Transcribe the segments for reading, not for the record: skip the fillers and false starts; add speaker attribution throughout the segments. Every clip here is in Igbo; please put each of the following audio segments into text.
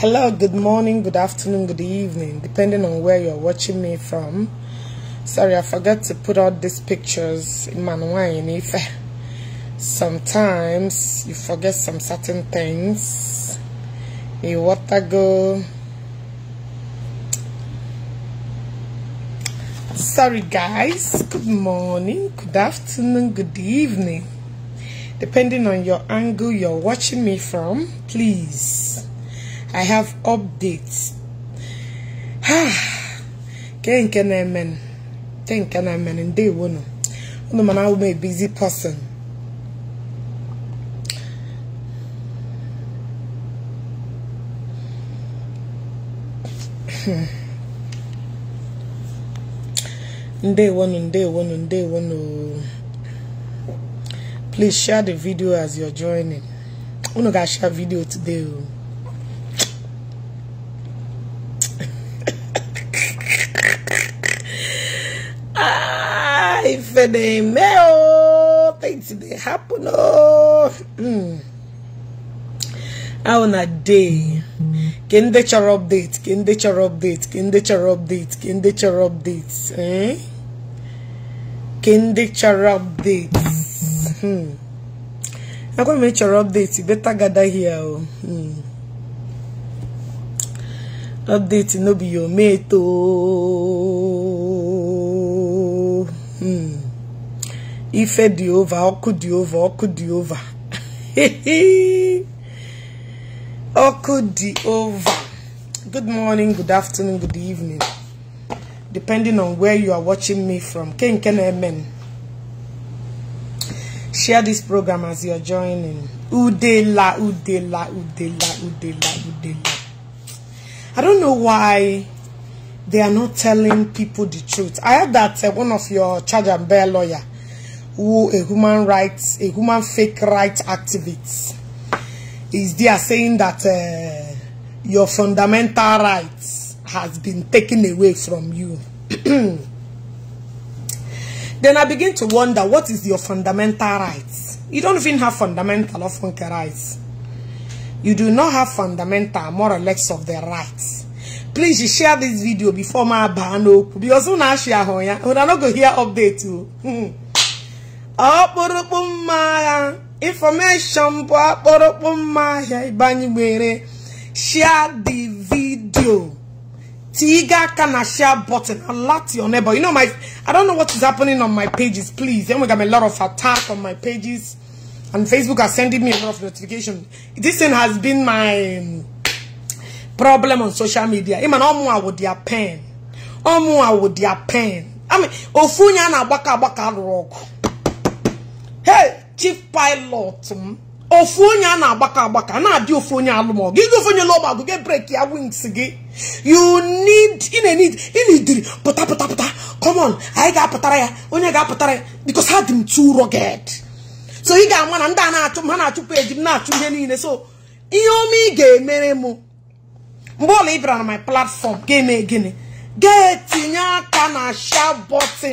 Speaker 1: Hello, good morning, good afternoon, good evening, depending on where you're watching me from. Sorry, I forgot to put out these pictures in my. Sometimes you forget some certain things. You water go. Sorry guys, good morning, good afternoon, good evening, depending on your angle you're watching me from. Please, I have updates. I'm a busy person. Day one. Please share the video as you're joining. I'm gonna share video today. If they mail things they happen, oh, I wanna day. Can they share update? Can they share update? Can they share update? Can they share updates? Eh? Can they share updates? I'm gonna make your updates. You better gather here. Update no be your mate. Oh. Ife dị over, ọkụ dị over, ọkụ dị over. Ọkụ dị over. Good morning, good afternoon, good evening, depending on where you are watching me from. Ken Amen. Share this program as you are joining. Udela, Udela, Udela, Udela, Udela. I don't know why they are not telling people the truth. I heard that one of your charge and bear lawyer, who a human rights, a human fake rights activist, is there saying that your fundamental rights has been taken away from you. Then I begin to wonder, what is your fundamental rights? You don't even have fundamental or funky rights. You do not have fundamental, more or less, of the rights. Please share this video before my bano, because una share here, una no go hear update too. Information, share the video. Tiga can share button. Alert your neighbor. You know my, I don't know what is happening on my pages. Please, then we got a lot of attack on my pages, and Facebook are sending me a lot of notification. This thing has been my problem on social media. Even omu with their pain. Omu with their pain. I mean, ofunya na baka baka rock. Hey, chief pilot. Ofunya na baka baka. Na di ofunya alumo. Give ofunya loba. Go get break your wings again. You need in a need in need. Pota pota pota. Come on, I got pataraya. Onya got pataraya because had him too rugged. So he got one and na achum na achu page na achu ihe. So iyomi ga emere mu. Mgbe ibra na my platform ga-eme gịnị? Ga-etinye aka na share button.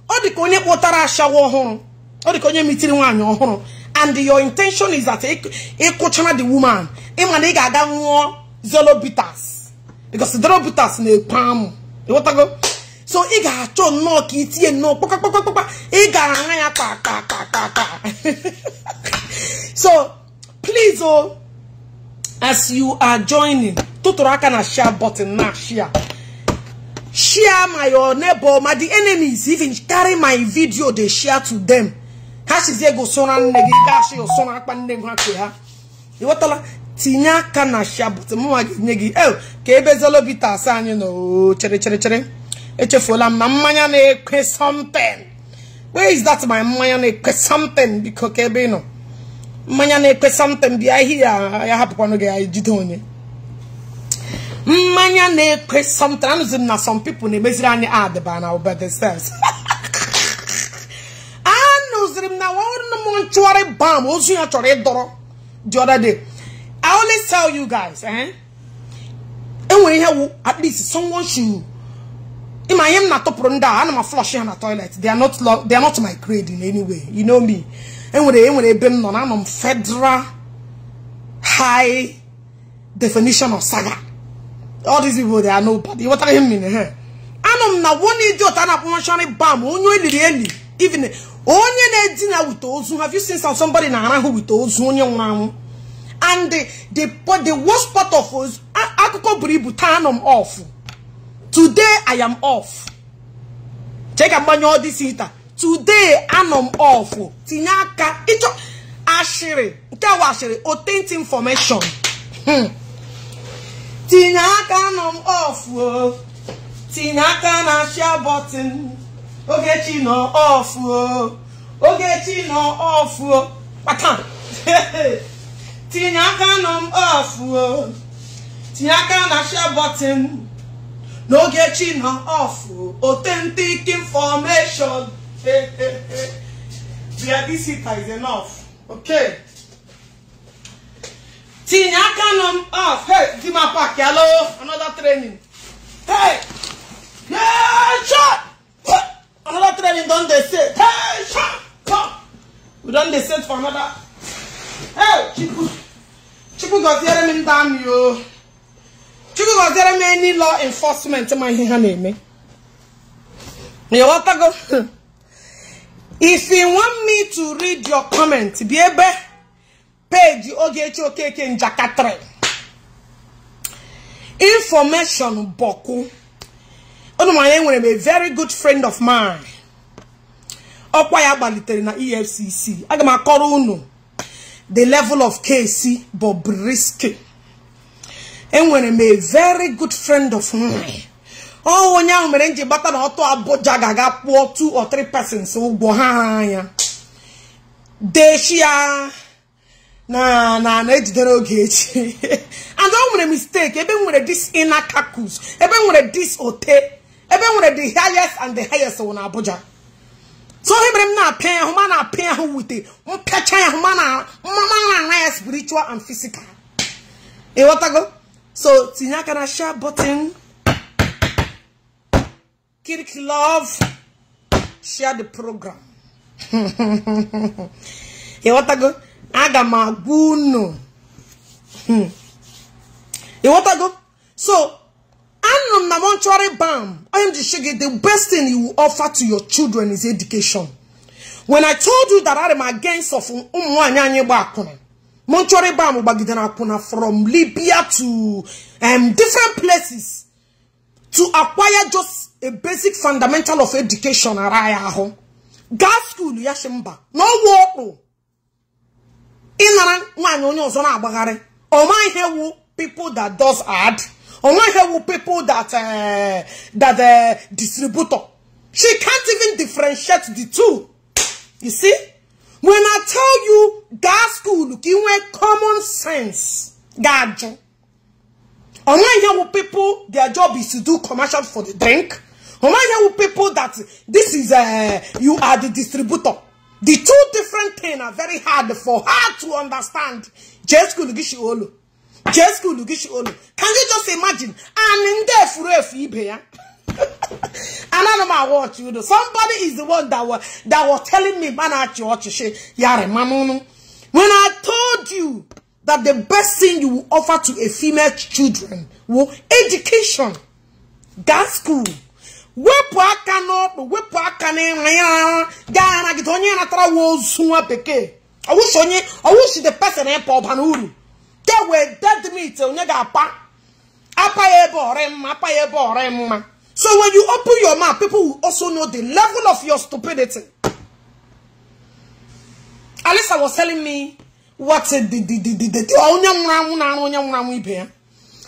Speaker 1: Ọ dị ka onye kpọtara ashawo ọhụrụ. Ọ dị ka onye mitiri nwaanyị ọhụrụ. And your intention is that ịkụchara the woman. Ịma na ị ga-aga ṅụọ Zolo bitters. Because Zolo bitters na-ekwe amụ. Ịghọtago? So ị ga-achọ nnọọ ka itinye nnọọ kpakpakpakpakpa. Ị ga-aṅa ya kpa kpa kpa kpa kpa. So please, oh, as you are joining, tụtụrụ aka na share button na share. Share my your neighbor, my the enemies even carry my video, they share to them. Ha shizie go sona nne gị gashi osona akpa nne gị ha kwe ha. Ịghọtala? Tinye aka na share button mụ ga-enye gị. Eh, ka ebe Zolo bitters anyị nọ. Chere chere chere. Echefuola m na mmanya na-ekwe something. Where is that my mmanya na-ekwe something? Biko ka ebe ị nọ. Mmanya na-ekwe something bịa here ya hapụkwanụ gị ya jide onye. Mmanya na-ekwe something. Anụzi m na some people na-emeziri anyị ad ba na over themselves. Anụziri m na nwanne m nchụgharị bam ozu ya chọrọ ịdọrọ the other day. I always tell you guys, eh? Enwere ihe wụ at least someone should. Ima ihe m na-atụpụrụ ndị a, ana m flush ha na toilet. They are not my grade in any way. You know me. Enwere ebe m nọ na anọ m federal high definition of saga. All these people, they are nobody. What I mean here? Anọ m na one idiot a na-akpọ mortuary balm onye eliri eli even onye na-edina with ozu. Have you seen somebody na-arahụ with ozu onye nwụrụ anwụ? And the worst part of us, akụkọ buru ibu taa, anọ m off. Today I am off. Check agbanye all this heater. Today anọ m off. Tinye aka ịchọ ashịrị nke a ashịrị authentic information. Tinye aka anọ m off o. Tinye aka na share button. Ogechi nọ off o. Ogechi nọ off o. Kpata. Tinye aka nọ m off o. Tinye aka na share button. N'Ogechi nọ off o. Authentic information. Yeah, this heater is enough. Okay. Tinye aka nọ m off. Hey, di ma park. Hello, another training. Hey. Yeah, shot. Another training done they say. Hey, shot. Come. We done they set for another. Hey, Chiku. Chiku got there me down yo. Chiku got there me any law enforcement my ihe na-eme. You want to go? If you want me to read your comment, be ebe page Ogechi Okeke Njaka. Information boku. I'm a very good friend of mine. Ọkwa ya gbalitere na EFCC. Aga m akọrọ unu the level of case Bobrisky. Enwere m a very good friend of mine. Oh, onye ahụ mere nji gbata na ọtọ Abuja ga-aga kpụọ 2 or 3 persons ụgwọ ha anya. Deshi ya na na na ejidere Ogechi. And o nwere mistake ebe nwere this inner caucus, ebe nwere this ote, ebe nwere the highest and the highest na Abuja. So he mere m na-apịa ahụ ma na-apịa ahụ wute mpịacha ahụ ma na mama na ya spiritual and physical. Ịghọtago? So tinye aka na share button. Click love, share the program. Ịghọtago? Aga m agwa unu. Ịghọtago? So anụ m na mortuary balm. I am just shaking. The best thing you will offer to your children is education. When I told you that I am against of ụmụ anyị gba akwụna, mortuary balm gbagidere akwụna from Libya to different places to acquire just a basic fundamental of education. Ara ya ahụ gaa school ya shi mba na ọwụ ọkpụ ịnara nwaanyị onye ọzọ na-agbagharị. Ọma ihe wu people that does ad. Ọma ihe wu people that distributor. She can't even differentiate the two. You see, when I tell you gaa school ka ị nwee common sense, gaa jụ. Ọma ihe wu people their job is to do commercial for the drink. Ọma ihe wu people that this is you are the distributor. The two different things are very hard for her to understand. J school gishi olu. J school gishi olu. Can you just imagine? And in there and I don't watch you. Somebody is the one that was telling me, man, when I told you that the best thing you will offer to a female children will education. That school. Wepụ aka n'ọkpụ, wepụ aka n'ịra ya, gaa nagide onye natara ozu nwa bekee. Ọwụshi the person ịpa ọba n'uru. They were dead meat onye ga-apa. Apa ya ebe ọrị mma, apa ya ebe ọrị mma. So when you open your mouth, people will also know the level of your stupidity. Alisa was telling me what the onye nwụrụ anwụ na onye nwụrụ anwụ ibe ya.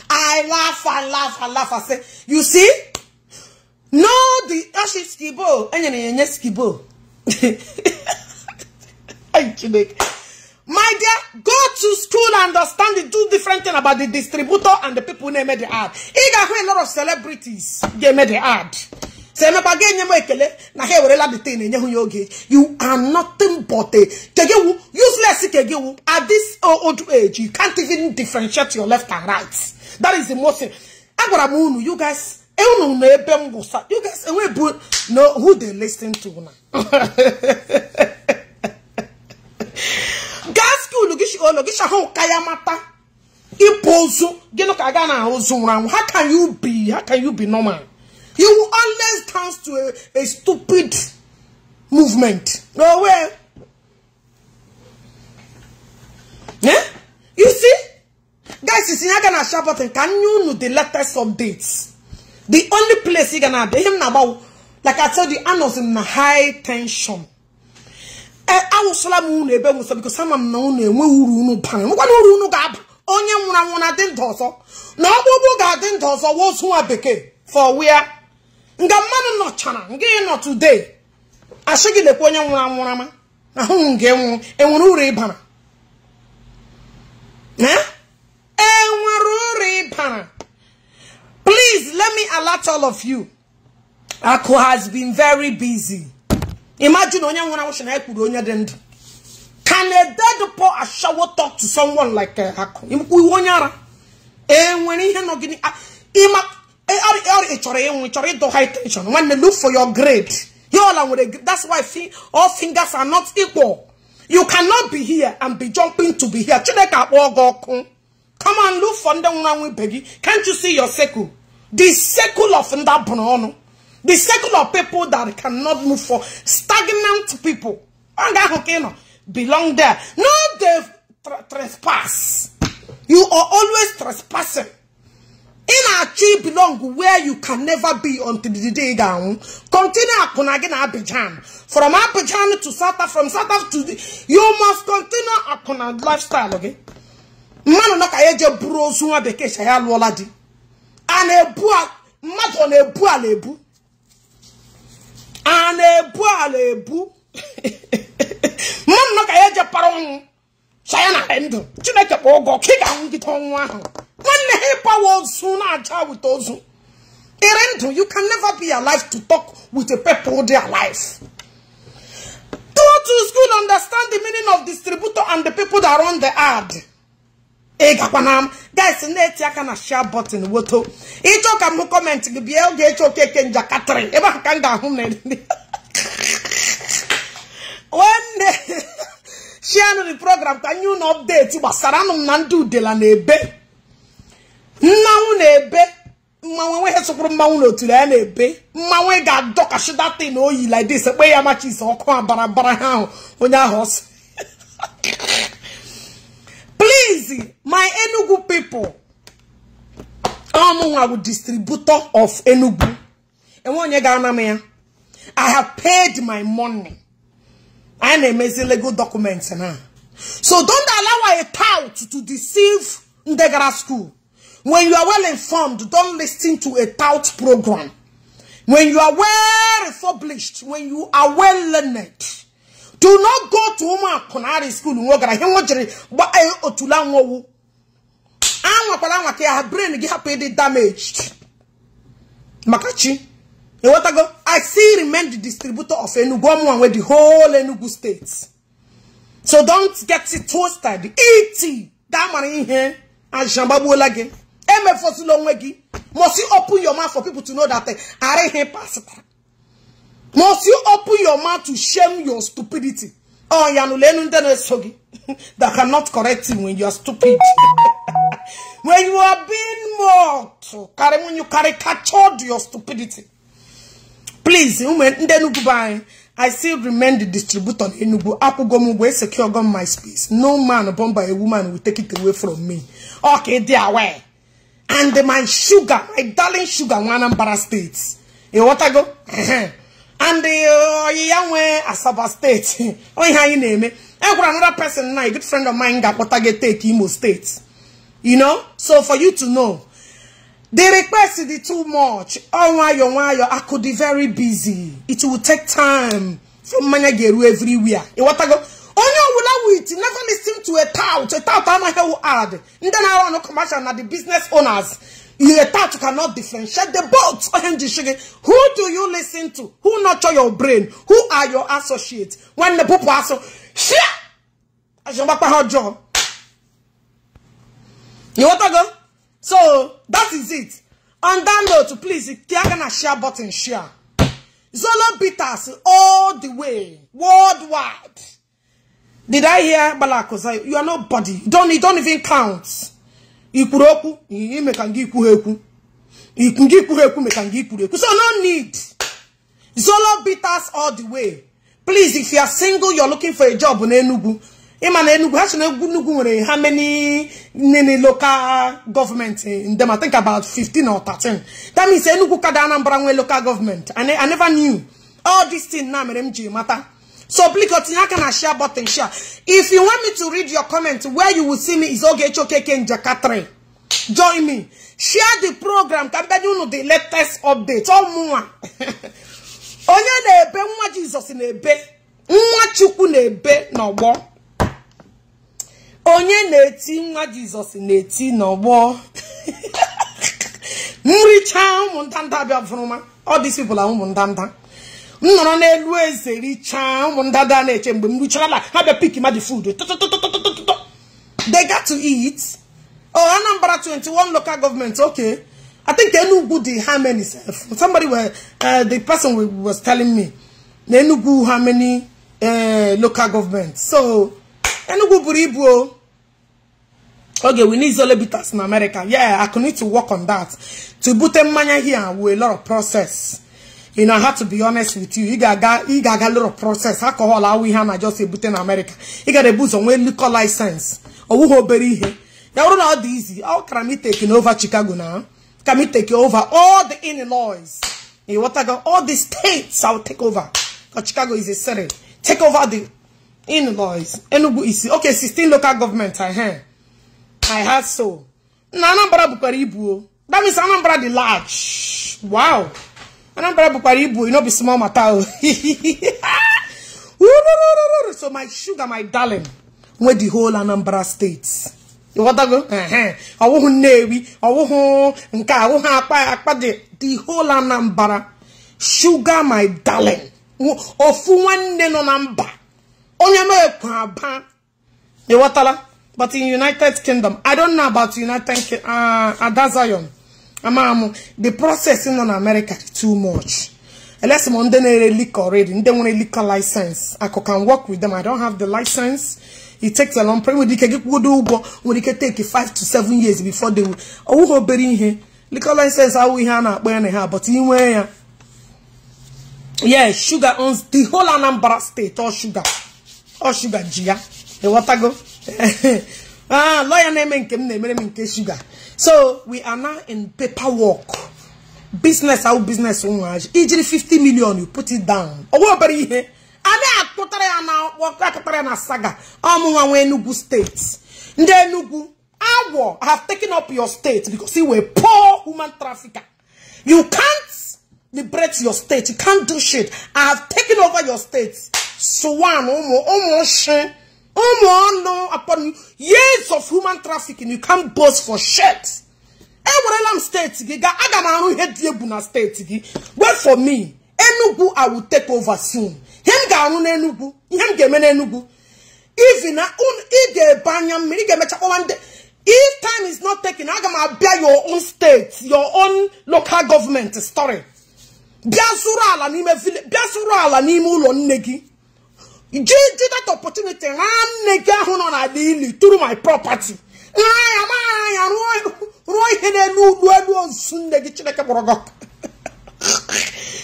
Speaker 1: I laugh, I laugh, I laugh. I say, you see? No, the ashi skibo. Enye skibo. My dear, go to school and understand the two different things about the distributor and the people who made the ad. You got a lot of celebrities they made the ad. You are nothing but a useless. At this old age, you can't even differentiate your left and right. That is the most thing. You guys, you guys know who they listen to now. Gas school, Ipozu, how can you be? How can you be normal? You will always dance to a stupid movement. No way. Yeah? You see? Guys, you see, you're gonna share button. Can you know the latest updates? The only place you're gonna be him about, like I told you, I was in high tension. I was because some am known onye nwụrụ anwụ na dị ndụ ọzọ na ọkpụkpụ ga-adị ndụ ọzọ wozu nwa bekee for where nga mmadụ nọchara nga ị nọ today asị gị lekwa onye nwụrụ anwụ ama ahụ nga enwụ enwere uru ịbara enwere uru ịbara. Please let me alert all of you. Aku has been very busy. Imagine onye nwụrụ anwụ sị na ekwuru onye dị ndụ. Can a dead poor ashawo talk to someone like Aku? High tension. When they look for your grade, that's why all fingers are not equal. You cannot be here and be jumping to be here. Come on, look for them. Can't you see your circle? The circle of Ndabono, the circle of people that cannot move for stagnant people. Belong there. No, they trespass. You are always trespassing. In our tree belong where you can never be until the day down. Continue Akunagin Abidjan. From Abidjan to South Africa, from South Africa to the, you must continue Akuna lifestyle, okay? Man no ka eje buru ozu nwa bekee sha ya lụọla di. A na-ebu mmadụ na-ebu ala ebu. A na-ebu ala ebu. Mmadụ ka eje para ọnwụ sha na ndụ. Chineke kpọọ ụgwọ ka ị ga-anwụgide ọnwụ ahụ. Nwanne ha ịpawa ozu na-aja with ozu. Ire ndụ, you can never be alive to talk with a people they are alive. Go to school, understand the meaning of distributor and the people that run the ad. Guys, na-eti aka na share button woto. Ịchọ ka m comment gị bịa oge eche okeke njakịrị ebe ahụ ka m ga-ahụ na nwanne share the program ka nye unu update gbasara anụ m na ndị udela na-ebe mmanwụ na-ebe mmanwụ enweghị sụkwuru mmanwụ n'otu ya na-ebe mmanwụ ị ga-adọkashi datin oyi like this ekpe ya machis ọkụ abara bara ha ahụ onye ahụ ọsọ. Please, my Enugu people, I'm a distributor of Enugu. I have paid my money. I am amazing legal documents now. So don't allow a tout to deceive Ndegara school. When you are well informed, don't listen to a tout program. When you are well established, when you are well learned, do not go to Uma Konari school. Brain get damaged. Makachi. I see remain the distributor of Enugu with the whole Enugu state. So don't get it twisted. E.T. That money here and Jambabu. Must you open your mouth for people to know that I ain't pastor? Must you open your mouth to shame your stupidity? Oh, that cannot correct you when you are stupid. When you are being mocked, when you caricatured your stupidity. Please, I still remain the distributor in Enugu. Akwụgo secure my space. No man born by a woman will take it away from me. Okay, they are aware. And my sugar, my darling sugar, Anambra State. You what I go? And the young Asaba State. Oh, you name it. And another person now, a good friend of mine, got what I get take Imo State. You know? So for you to know, the request is too much. Oh, why, I could be very busy. It will take time from Manageru everywhere. You what I go? Oh no, will wait. Never listen to a tout. A tout, I'm not add. Then I want to commercial now the business owners. You a tout cannot differentiate the both. Who do you listen to? Who nurture your brain? Who are your associates? When the people are so, you want to go? So that is it. On that note, please, if you're gonna share button, share. Zolo Bitters all the way, worldwide. Did I hear Balakosa? You are nobody. You don't even count. Ikwuru okwu ime ka ngị ikwu ha ekwu. Ngị ikwu ha ekwu me ka ngị ikwuru ekwu. So no need. Zolo bitters all the way. Please, if you are single, you're looking for a job in Enugu. Ima na Enugu, ha si na Enugu nwere how many local government in them? I think about 15 or 13. That means Enugu kada Anambra nwe local government. And I never knew. All this thing now mere m ji mata. So please continue na share button share. If you want me to read your comment, where you will see me is Ogechi Okeke Njaka 3. Join me. Share the program. Ka mbedi unu the latest update. All mụnwa. Onye na-ebe nwa Jizọs na-ebe, nwa Chukwu na-ebe n'ọgbọ. Onye na-eti nwa Jizọs na-eti n'ọgbọ. Nricha ụmụ ndanda bịa vụrụma. All these people are ụmụ ndanda. M nọrọ n'elu eze richaa ụmụ ndanda na-eche mgbe m richara la ha bịa pick ma the food. They got to eat. Oh, Anambra 21 local government. Okay. I think Enugu the how many? Somebody were the person was telling me Enugu how many local governments. So Enugu buribu. Okay, we need Zolo bitters in America. Yeah, I could need to work on that. To put a mmanya here with a lot of process. You know, I have to be honest with you. You got a lot of process. Alcohol, how we have just a in America. You got a booze on where liquor license. Or who bury here. Now all easy. How can we taking over Chicago now? Can we take over all the Illinois? You what I got? All the states I'll take over. Because Chicago is a city. Take over the Illinois. Enugu is okay, 16 local government I hear. I had so. Na Anambra bukwara ibu. That means Anambra the large. Wow. Anambra bukwara ibu, you know be small matter. So my sugar, my darling, with the whole Anambra state. You want to go? Awuhu Nnewi, awuhu nka, awuhu akpa, akpa the whole Anambra. Sugar, my darling. Ofu nwanne no na mba. Onye ma ekwa aba. You want to? But in United Kingdom, I don't know about United Kingdom, Ada Zion. The processing on America is too much. Unless I'm on the liquor already, they want a liquor license. I can work with them. I don't have the license. It takes a long time. We can take 5 to 7 years before they will. Oh, liquor license, how we have, but in where? Yeah, sugar owns the whole Anambra state. All sugar, Gia. The water go. Ah, lawyer name name sugar. So we are now in paperwork. Business, how business owners. Easily 50 million, you put it down. Oh, what about here? Saga. Enugu state. Enugu, I have taken up your state because you were poor human trafficker. You can't liberate your state. You can't do shit. I have taken over your state. Swan, omo, upon years of human trafficking, you can't boast for shit. Ewerela state gị ga aga m arụ ihe dị egwu na state gị. Wait for me. Enugu I will take over soon. Ihe m ga-arụ n'Enugu, ihe m ga-eme n'Enugu. Even na ị ga-ebe anya mmiri, ị ga-emecha kpọwa ndị. If time is not taken, aga m abịa your own state, your own local government story. Bịa zụrụ ala n'ime village, bịa zụrụ ala n'ime ụlọ nne gị. Ji that opportunity, ha nne gị ahụ nọ n'ala ili through my property.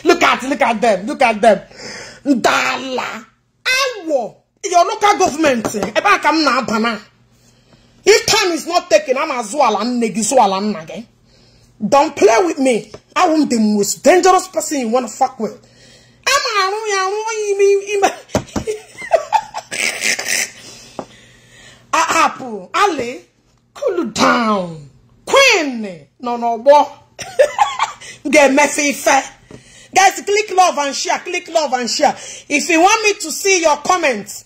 Speaker 1: Look at them, look at them. Dala. Awo. Your local government. Ebe aka m na-aba na. If time is not taken, I'm a zuala negi zuala nage. Don't play with me. I am the most dangerous person you want to fuck with. Apple, Ali, cool down. Queen, no, no, boy. Get messy fair. Guys, click love and share. Click love and share. If you want me to see your comments,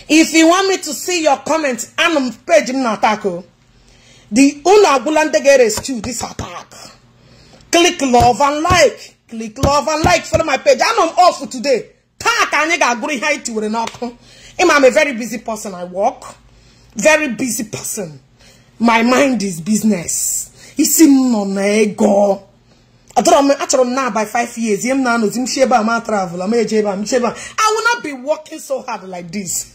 Speaker 1: if you want me to see your comments, I'm page attack. The Una get rescue this attack. Click love and like. Click love and like. Follow my page. I'm off today. I'm a very busy person. I work. Very busy person. My mind is business. Isi m nọ na ego. Achọrọ m na by 5 years. I travel. I will not be working so hard like this.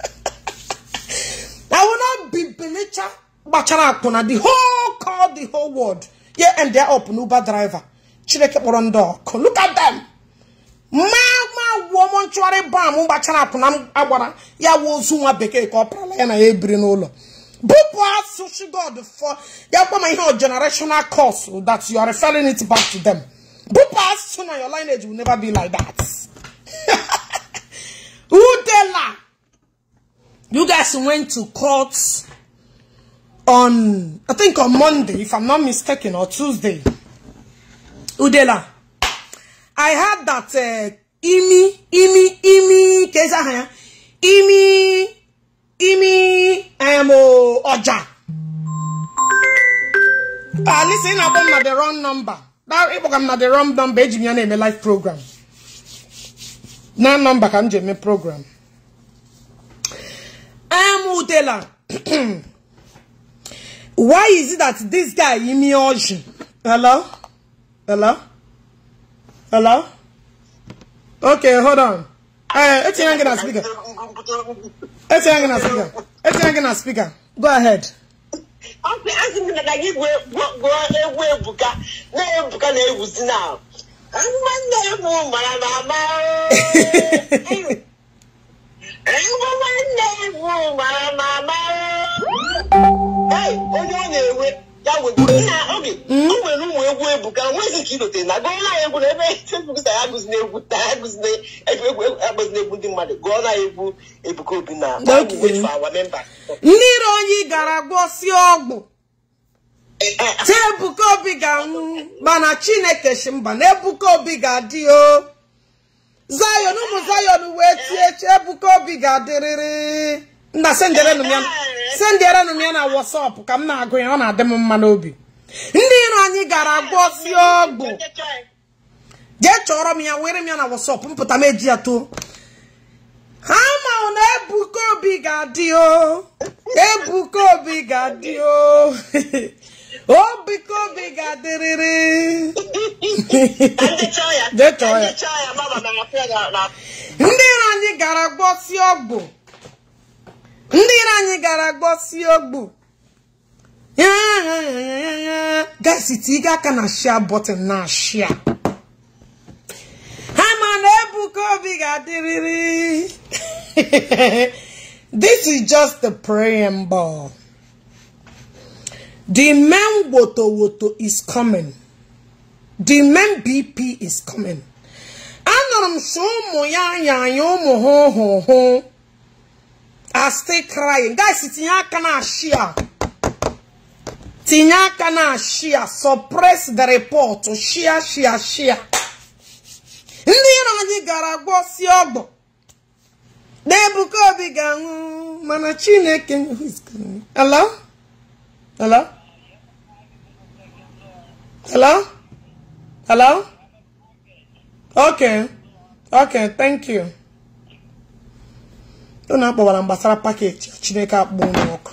Speaker 1: I will not be belicha. Gbachara akwụna the whole call the whole world. Yeah, and they're up Uber driver. Chineke kpọrọ ndị ọkụ. Look at them. Mama woman chọrọ bam gbachara akwụna agbara ya wo ozu nwa bekee ka ọ prala ya na ya ebiri n'ụlọ. Bụpụ asụsụ God for ya gwa ma ihe generational curse that you are referring it back to them. Bụpụ asụsụ na your lineage will never be like that. Udela, you guys went to court on, I think on Monday, if I'm not mistaken, or Tuesday. Udela, I heard that Imi, Keza, Imi, Oja. Listen, I'm not the wrong number. That I'm not the wrong number. Ejimi ya na live program. Na number ka m ji eme program. Udela. Why is it that this guy Imi Oji? Hello? Hello? Hello? Okay, hold on. Etienne speaker. Etienne speaker. Go ahead. Ndị onye gara gwosi ọgwụ Ebuka Obi ga-anwụ mana Chineke shi mba na Ebuka Obi ga-adị o. Zion ụmụ Zion wee tie chi Ebuka Obi ga-adịrịrị. Nna senderenụ m ya na WhatsApp ka m na-agụ ya, ọ na-adị m mma n'obi. Ndị iro anyị gara gwosi ọgwụ. Jee chọrọ m ya, were m ya na WhatsApp mpụta m eji ya too. Ha ma na Ebuka Obi ga-adị o. Ebuka Obi ga-adị o. Ebuka Obi ga-adịrịrị. Ndị iro anyị gara gwosi ọgwụ. Ndị iro anyị gara gwosi ọgwụ. Guys, tinye aka na share button na share. Ha ma na Ebuka Obi ga-adịrịrị. This is just the preamble. The man woto woto is coming. The man BP is coming. Anọrọ m so ụmụ ya ya ya ụmụ ho ho ho. I stay crying. Guys, tinye aka na share. Tinye aka na share. Suppress the report. Share, share, share. Ndị iro anyị gara gwosi ọgwụ. Ebuka Obi ga-anwụ mana Chineke. Hello? Hello? Hello? Hello? Okay. Okay, thank you. Unu akpọwara m gbasara pakeji Chineke akpọ unu ọkụ.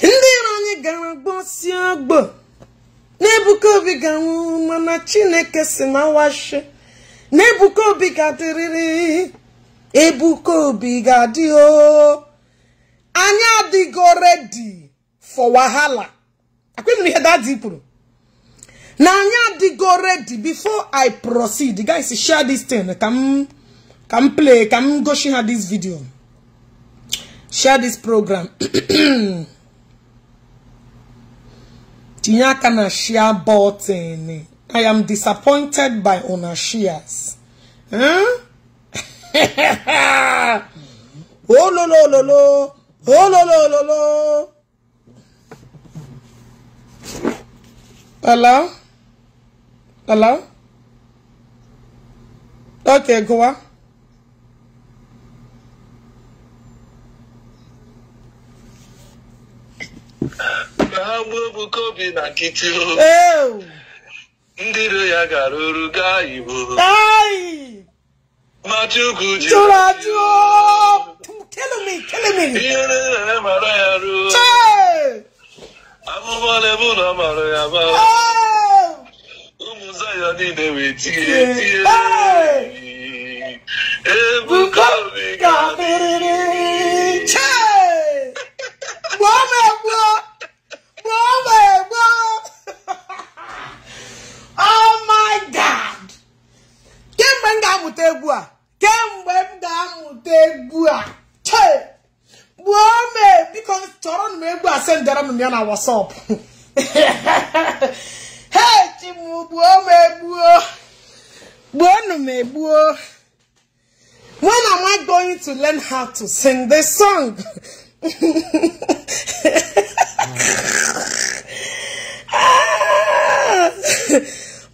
Speaker 1: Ndị iro anyị gara gwosi ọgwụ. Ebuka Obi ga-anwụ mana Chineke si na washi. Ebuka Obi ga-adịrịrị. Ebuka Obi ga-adị o. Anyị adịgo ready for wahala. Akwụghị ihe daddy kwuru. Na anyị adịgo ready. Before I proceed, guys, share this thing. Ka m play, ka m gosi ha this video. Share this program. Tinye aka na share button. I am disappointed by una shares. Huh? Oh lo lo lo lo. Oh lo lo lo lo. Hello? Hello? Okay, go on.
Speaker 2: Ndị ya gara oru gaa Igbo.
Speaker 1: Ai!
Speaker 2: Machukwu ji
Speaker 1: jụrụ ajụ. Kill me, kill me.
Speaker 2: Ihe niile mara ya ruo. Amụma na-ebu na mara ya ba. Ụmụ Zion niile wee tie tie. Ebuka Obi ga-adịrịrị.
Speaker 1: na-agụpụta egwu a. Chee! Gbuo m biko chọrọ m egwu a sendere m ya na WhatsApp. Hey, Chimu, gbuo m egbuo. Gbuo m egbuo. When am I going to learn how to sing this song?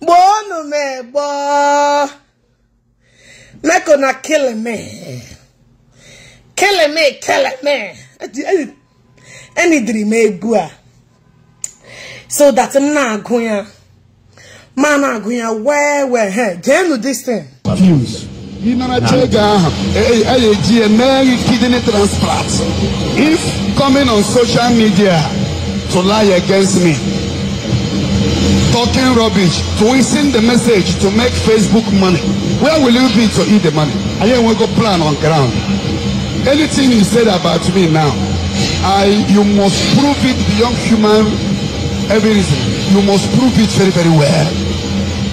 Speaker 1: Gbuo m egbuo. Make una kill me. Kill me, kill me. Any dream egwu a. So that I'm not going. Man, I'm going where hey, get this thing.
Speaker 3: Views. You know, kidney transplant. If coming on social media to lie against me, talking rubbish, twisting the message to make Facebook money, where will you be to eat the money? I ain't go plan on ground. Anything you said about me now, you must prove it beyond human every reason. You must prove it very, very well.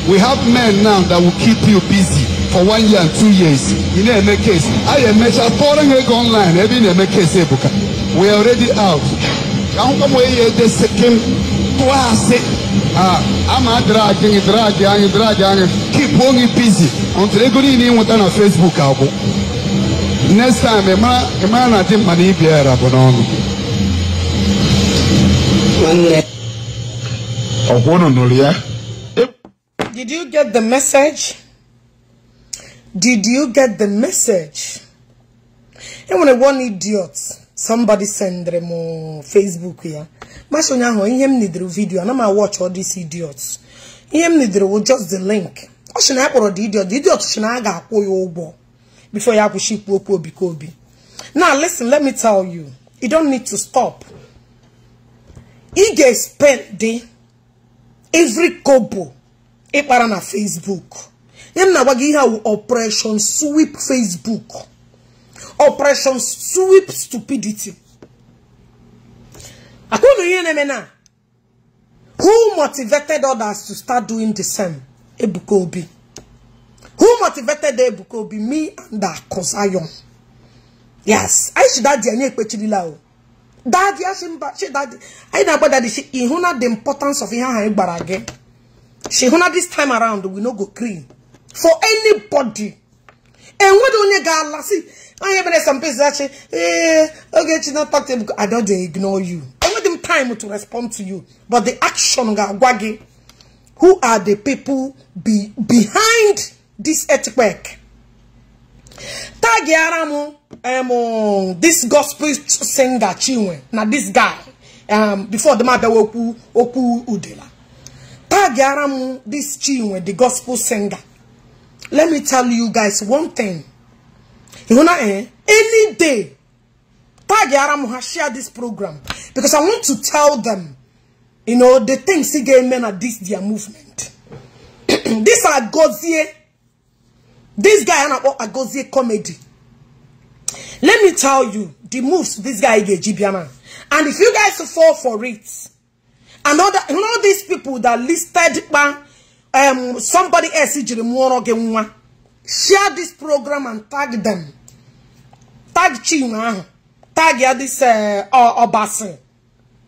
Speaker 3: We have men now that will keep you busy for 1 year and 2 years. You know, make case. I am pouring egg online. Every make case. We are already out. I'm the second I'm a dragging, dragging, dragging. Keep on busy. Until they go in with on Facebook album. Next time, a man, I think money be a
Speaker 1: Did you get the message? Did you get the message? And when one idiot, somebody send them on Facebook here. Mashonya ho ihe m nidere video and I watch all these idiots. Ihe m nidere was just the link. O shi na akpọrọ the idiot. The idiot shi na aga akwụ ya ụgwọ before ya akwụsị ikwu okwu obi ka obi. Now listen, let me tell you. You don't need to stop. Ị ga-spend the every kobo ịkpara na Facebook. Ihe m na-agwa gị ihe a Operation Sweep Facebook. Operation Sweep Stupidity. Akunu ihe na-eme na. Who motivated others to start doing the same? Ebuka Obi. Who motivated Ebuka Obi? Me and Akosayon. Yes. I should daddy anyị ekpechirila o. Daddy ashimba she daddy. I na-agba daddy she ihuna the importance of ihe ahụ anyị gbara gị. She huna this time around we no go clean for anybody. And what do you got? See, I have some people that say, eh, okay, she not talk to him. I don't ignore you. I want them time to respond to you. But the action, gwagi, who are the people be behind this earthquake? Tag yaramu, this gospel singer Chinwe. Now this guy, before the matter oku oku udela. Tag yaramu this Chinwe, the gospel singer. Let me tell you guys one thing. You know, any day, tag Yaramu has shared this program because I want to tell them, you know, the things he gave men at this their movement. This Agozie, this guy Agozie comedy. Let me tell you the moves this guy gave Gibiana, and if you guys fall for it, and other, you know, these people that listed somebody else share this program and tag them. Tag Chinwe. Tag ya this Obasi.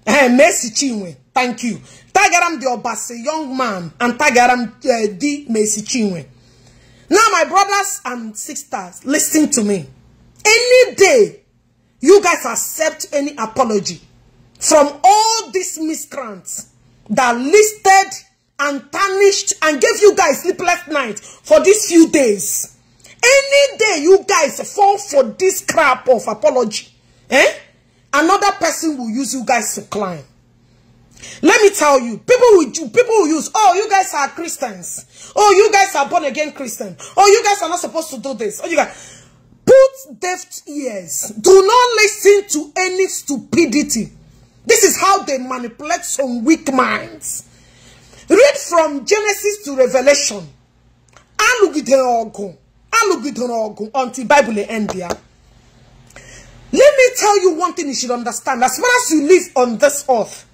Speaker 1: Mercy Chinwe. Thank you. Tag aram the Obasi young man and tag aram the Mercy Chinwe. Now my brothers and sisters, listen to me. Any day you guys accept any apology from all these miscreants that listed and tarnished and gave you guys sleepless night for these few days. Any day you guys fall for this crap of apology, eh? Another person will use you guys to climb. Let me tell you, people will use, oh, you guys are Christians. Oh, you guys are born again Christian. Oh, you guys are not supposed to do this. Oh, you guys put deaf ears. Do not listen to any stupidity. This is how they manipulate some weak minds. Read from Genesis to Revelation. Alugidere ogun until Bible end there. Let me tell you one thing you should understand. As far as you live on this earth,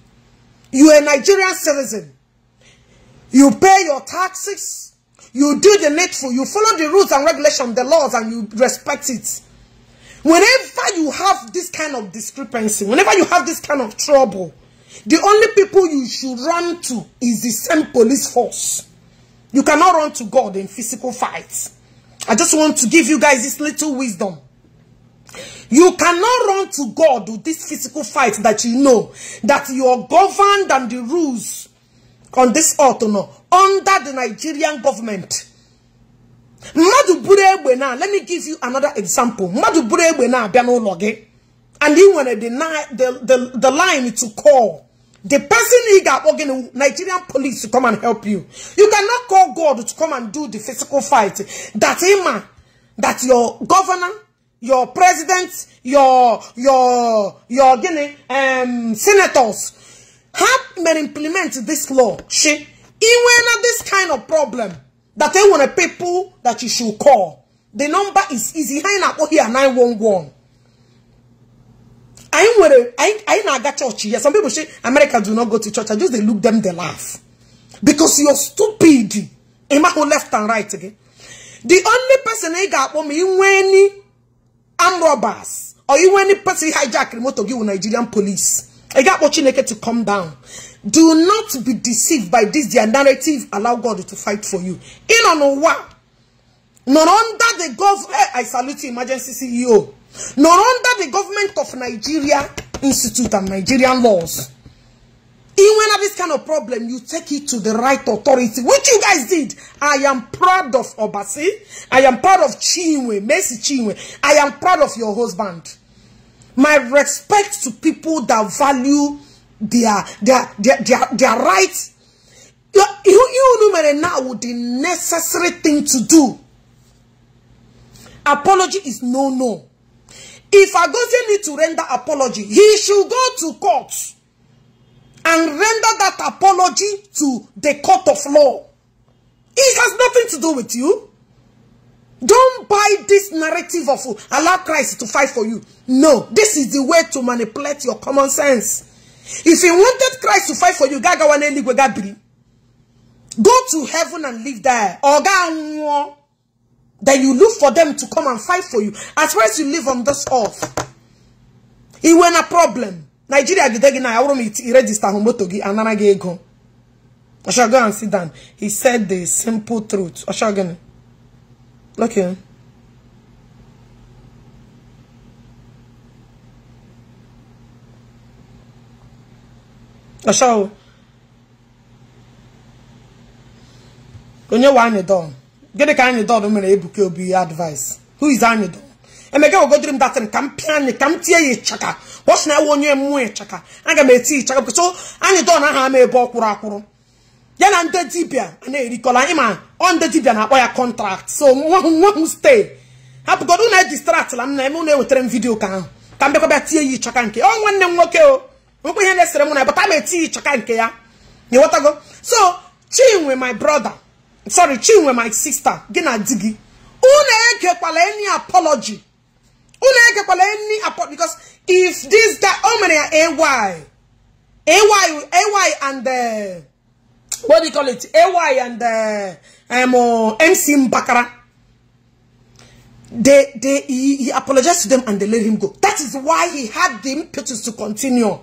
Speaker 1: you are a Nigerian citizen. You pay your taxes. You do the needful. You follow the rules and regulations, the laws, and you respect it. Whenever you have this kind of discrepancy, whenever you have this kind of trouble, the only people you should run to is the same police force. You cannot run to God in physical fights. I just want to give you guys this little wisdom. You cannot run to God with this physical fight that you know, that you are governed and the rules on this earth, no, under the Nigerian government. Mmadụ buru egbe na, let me give you another example. Mmadụ buru egbe na abịa n'ụlọ gị, and he wanted the line to call. The person he got Nigerian police to come and help you. You cannot call God to come and do the physical fight. That him, that your governor, your president, your guinea, senators have may implement this law. She even this kind of problem that they want people that you should call. The number is easy. Here 911. I na church here. Some people say America do not go to church. I just they look them, they laugh. Because you're stupid. Left and right again. The only person I got me when armed robbers or you any person hijack remote to give Nigerian police. I got watching naked to come down. Do not be deceived by this their narrative. Allow God to fight for you. In on what? Not under the government. I salute you, emergency CEO. Not under the government of Nigeria Institute and Nigerian laws. Even when this kind of problem, you take it to the right authority, which you guys did. I am proud of Obasi. I am proud of Chinwe, Mercy Chinwe. I am proud of your husband. My respect to people that value their rights. You know now with the necessary thing to do. Apology is no. If Agozie need to render apology, he should go to court and render that apology to the court of law. It has nothing to do with you. Don't buy this narrative of allow Christ to fight for you. No, this is the way to manipulate your common sense. If you wanted Christ to fight for you, go to heaven and live there. Or then you look for them to come and fight for you. As far as you live on this earth, it went a problem. Nigeria gidegi na awro mi register moto gi anara gi ego. I shall go and sit down. He said the simple truth. I shall go. Look here. I shall. Onye wa anyị don. Gịnị ka anyị don mere Ebuka Obi advice? Who is anyị don? Emeka will go dream that and campion, camtier chaka. What's now 1 year more chaka? I got me tea chaka. So I don't know how may bokura. Then I'm the dibia and they recall him on the dibia and a contract. So one stay. Have got no distract. I'm not with them video can. Come back to you chakanke. Oh, one them okay. We hear this ceremony, but I'm a tea chakanke. You want to go? So Chinwe, my brother. Sorry, Chinwe, my sister. Gina Digi. Une any apology. Because if this guy, oh many AY and the, what do you call it? AY and the MC Mbakara. He apologized to them and they let him go. That is why he had the impetus to continue.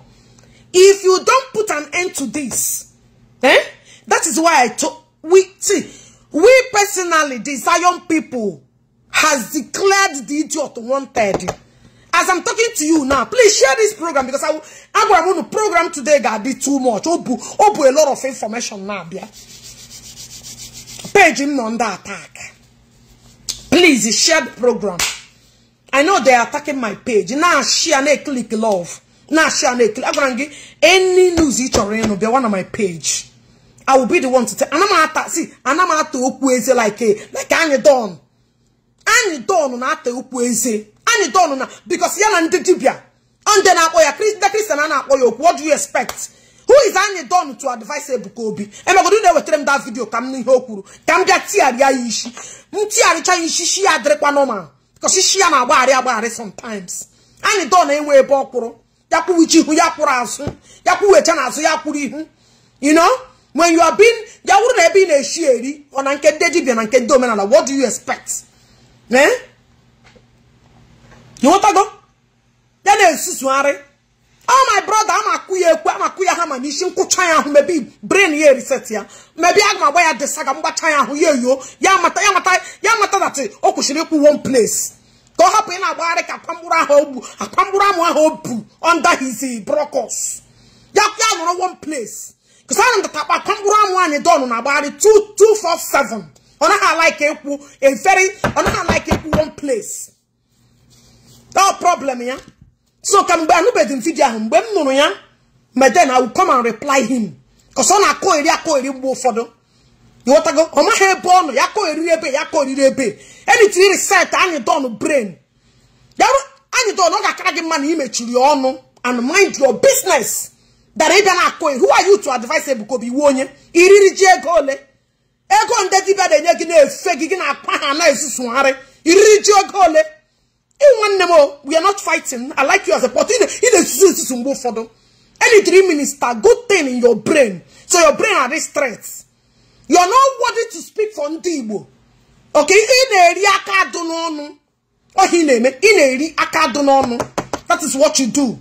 Speaker 1: If you don't put an end to this, eh? That is why I took we personally, the Zion people, has declared the idiot wanted. As I'm talking to you now, please share this program because I'm going to program today. Got be too much. Obu a lot of information now. Yeah. Page him under attack. Please share the program. I know they are attacking my page. Now share and click love. Now share and click. I'm going to give any news each or any be one on my page. I will be the one to tell. And I'm at see. And I'm at to like I'm done. Anyị don na ata okwu eze. Anyị don na because ya na ndị dibia. And then akpọ ya the Christian na akpọ ya okwu. What do you expect? Who is anyị don to advise Ebuka Obi? Emegodu na wetere m that video ka m n'ihe o kwuru. Ka m bịa tiarịa ya isi. M tiarịcha ya isi shi ya adịrịkwa normal. Because shi ya na-agbagharị agbagharị sometimes. Anyị don enwe ebe ọ kwụrụ. Ya kwuwichi ihu ya kwụrụ azụ. Ya kwuwecha na azụ ya kwụrụ ihu. You know? When you are being ya wuru na ebe ị na-eshi eri ọ na nke ndị dibia na nke ndị omenala, what do you expect? Eh? Ịghọtago? Ya na-esusugharị. Oh my brother, I'm a kuya hama nishi nkucha ya hu maybe brain ye reset ya. Maybe agma gba ya desaga mgbacha ya hu ye yo. Ya mata that o kwushiri ikwu one place. Ka ọ hapụ ị na-agbagharị ka akwamgburu ahụ ogbu, akwamgburu amụ ahụ obu under his brokers. Ya nọrọ one place. Because I am the akwamgburu amụ anyị dọnụ na-agbagharị 2 2 4 7. Ọ naghị like ekwu a very, ọ naghị like ekwu one place. That problem ya. So ka mgbe anụbeghị m video ahụ mgbe m nụrụ ya, but then I will come and reply him. Because ọ na-akọ eri mgbe ụfọdụ. Ịghọtago? Ọ maghị ebe ọ nọ, ya kọ eriri ebe, ya kọ eriri ebe. Anything reset anyị done brain. Anyị done ọ ga-akara gị mma na imechiri ọnụ and mind your business. That ị bịa na-akọ, who are you to advise Ebuka Obi? Iwu onye iriri ji ego ole? Ego ndị dibịa na-enye gị na-efe gị, gị na-akpa ha na-esusugharị. Iriri ji ego ole? We are not fighting. I like you as a pot. Any 3 minister, good thing in your brain. So your brain are these threats. You are not worthy to speak for ndị Igbo. Okay? That is what you do.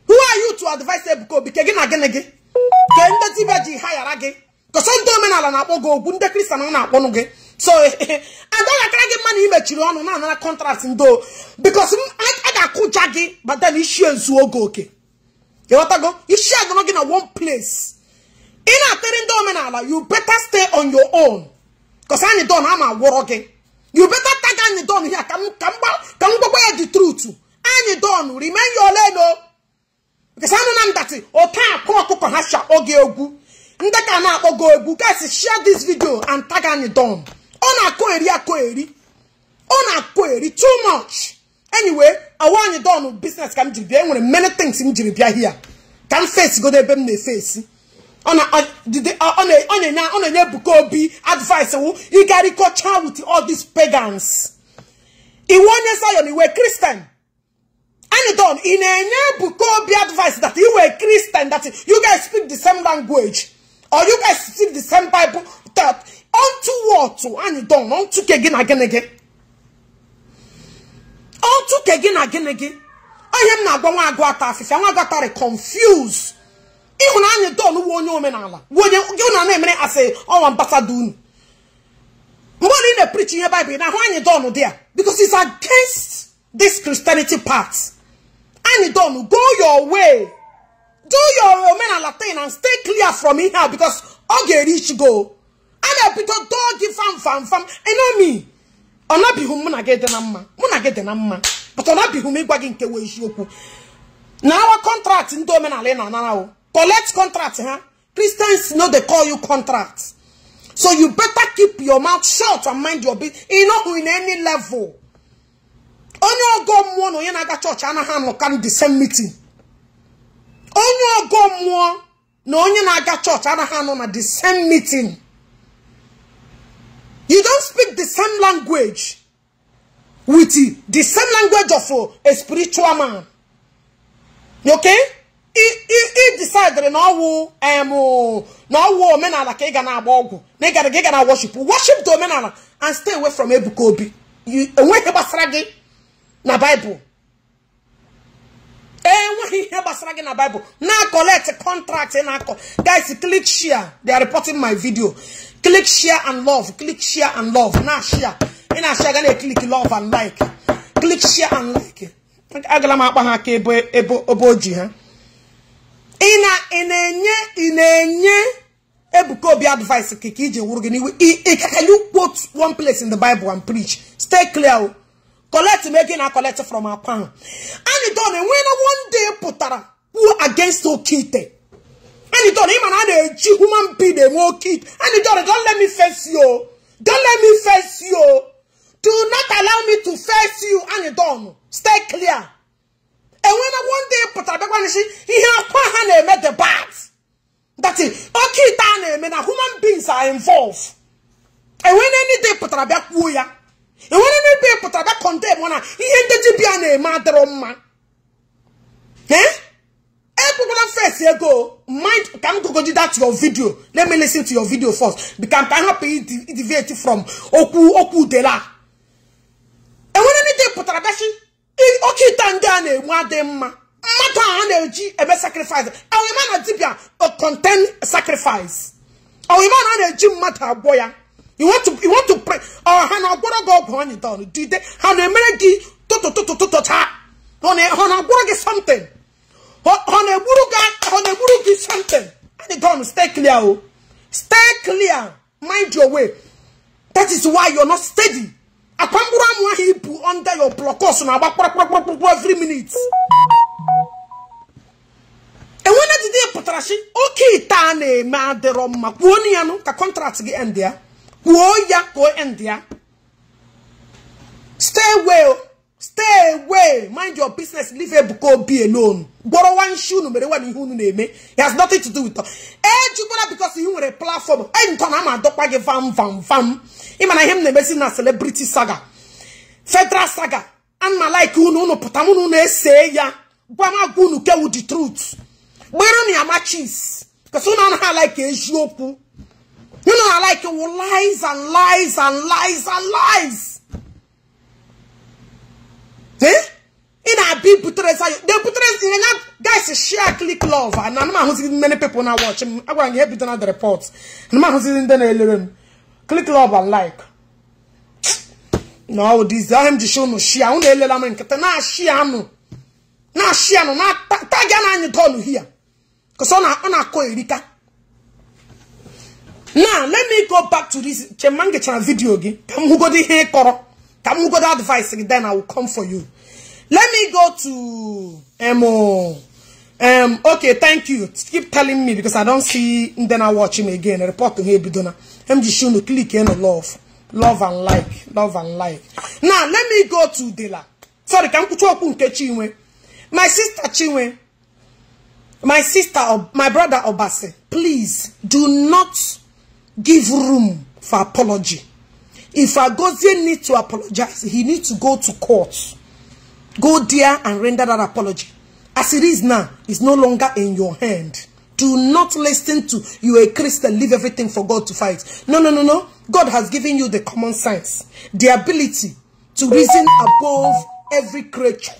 Speaker 1: Who are you to advise Ebuka Obi? So, I don't get money on another contract in though, because I got jaggy, but then issue is okay. You want to go? Issue not in one place. In a telling you better stay on your own. Because I don't have my work. You better tag on the don here. Come go where the truth. I don't remain your lane. Because I don't know that. Guys, share this video and tag on the don. On a query, too much. Anyway, I want you done business can be many things in Jibia here. Can face go there be face. On a Ebuka Obi advice you got to culture with all these pagans. He won Zion, he were Christian. And done in a Ebuka Obi advice that you were Christian, that you guys speak the same language or you guys speak the same Bible. That unto what and done unto again again again. Unto again again again. I am not going to go out if I got confused. Even I don't know what you mean. You know, I say, oh, ambassador. Money in the preaching Bible now, why you don't know there? Because it's against this Christianity part. And you don't go your way. Do your omenala thing and stay clear from here because okay, rich go. And I put a dog fam fam. I know me. I'm not be whom I get the number. Muna get the number. But I'm not be whom I get the now our contract in omenala now. Collect contracts, huh? Christians know they call you contracts. So you better keep your mouth shut and mind your business. You know, in any level. Onye ogo mmụọ na onye na-aga church anaghị anọka the same meeting. Onye ogo mmụọ na onye na-aga church anaghị anọ na the same meeting. You don't speak the same language with the same language of a spiritual man. Okay? He decided na ọwụ omenala ka ị ga na-agba ọgwụ na ị ga na worship the omenala and stay away from Ebuka Obi. Enweghị gbasara gị na Bible. Enweghị ihe gbasara gị na Bible. Na collect contract na akọ. Guys, click share. They are reporting my video. Click share and love. Click share and love. Na share. Ị na share ga na click love and like. Click share and like. Agala m akpa ha aka ebe oji ha. Ị na-enye Ebuka Obi advice ka ije wuru gị n'iwe. Can you quote one place in the Bible and preach? Stay clear. Collect me na collect from our pan. And don when one day pụtara who against Okite. And don him and a human being dey Okite. And don don't let me face you. Don't let me face you. Do not allow me to face you. And don stay clear. And when one day pụtara bịakwa n'isi ihe akwa ha na-eme the bad. That is Okite na-eme na human beings are involved. And when any day pụtara bịa kwuo ya. And when any day pụtara bịa condemn na ihe ndị dibịa na-eme adịrọ mma. Eh? Ekwekwala face ego. Mind ka m gogoji that your video. Let me listen to your video first. Because I'm happy deviate from okwu okwu dela. And when any day pụtara bịa shi Oke na-enwe adị mma. Mmadụ a na-eji eme sacrifice. Ọwịma na dibịa contain sacrifice. Ọwịma na na-eji mmadụ agwọ ya. You want to pray. Ọ ha na-agwọrọ gị ọgwụ anyị dọn. Dide ha na-emere gị tụtụtụtụtụ taa. Ha na-agwọrọ gị something. Ha na-egburu gị something. Anyị dọn, stay clear o. Stay clear. Mind your way. That is why you're not steady. Akwa mkpụrụ amụ ahụ ibu under your blocos na-agba kpakpakpakpakpọ every minute. Enwena dide pụtara shi oke ite a na-eme adịrọ mma. Kwuo ya nụ ka contract gị end ya. Kwuo ya ka o end ya. Stay away. Stay away. Mind your business. Leave Ebuka Obi alone. Gwọrọ nwa nshi unu mere nwa ihe unu na-eme. It has nothing to do with us. Ejikwala because you nwere platform. Ntọ na ama adọkwa gị vam vam vam. Ịma na ihe m na-emesi na celebrity saga. Federal saga. Ana like unu unu pụta unu na-ese ya. Gwa m agwa unu kewu the truth. Gbere ya matches. Because unu anaghị like eziokwu. Unu na like lies and lies and lies and lies. Eh? In a big guys, share, click love. And I'm not many people now watching. I'm going to help you the reports. And I'm not click love and like. No, this I'm just showing no share. I'm not share no. Na share no. Na tag na you here. Because on a ko. Now let me go back to this Chemange channel video again. Come who go the hair koro. Come who go the advice, then I will come for you. Let me go to okay, thank you. Keep telling me because I don't see then I watch him again. Report to him bidona. MG Shunu click in love. Love and like. Love and like. Now let me go to Dela. Sorry, can you Chinwe? My sister Chinwe. My sister, my brother Obase, please do not give room for apology. If Agozie needs to apologize, he needs to go to court. Go there and render that apology. As it is now, it's no longer in your hand. Do not listen to you a Christian, leave everything for God to fight. No, no, no, no. God has given you the common sense, the ability to reason above every creature.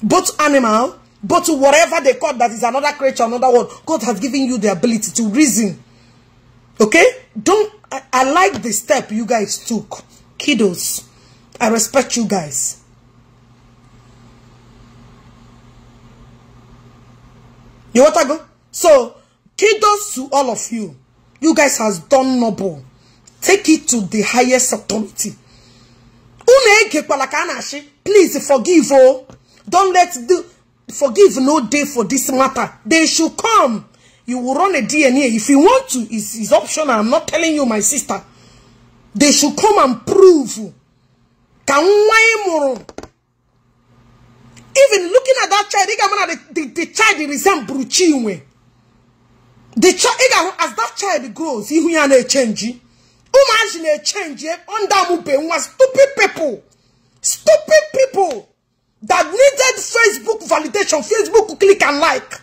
Speaker 1: Both animal, both whatever they call that is another creature, another world. God has given you the ability to reason. Okay? Don't, I like the step you guys took. Kiddos, I respect you guys. You want to go? So, kudos to all of you. You guys has done noble. Take it to the highest authority. Please forgive. Oh. Don't let the forgive no day for this matter. They should come. You will run a DNA. If you want to, it's optional. I'm not telling you, my sister. They should come and prove. Even looking at that child, the child resembles Chinwe. The child, as that child grows, he will change. Imagine change. Stupid people. Stupid people that needed Facebook validation, Facebook click and like.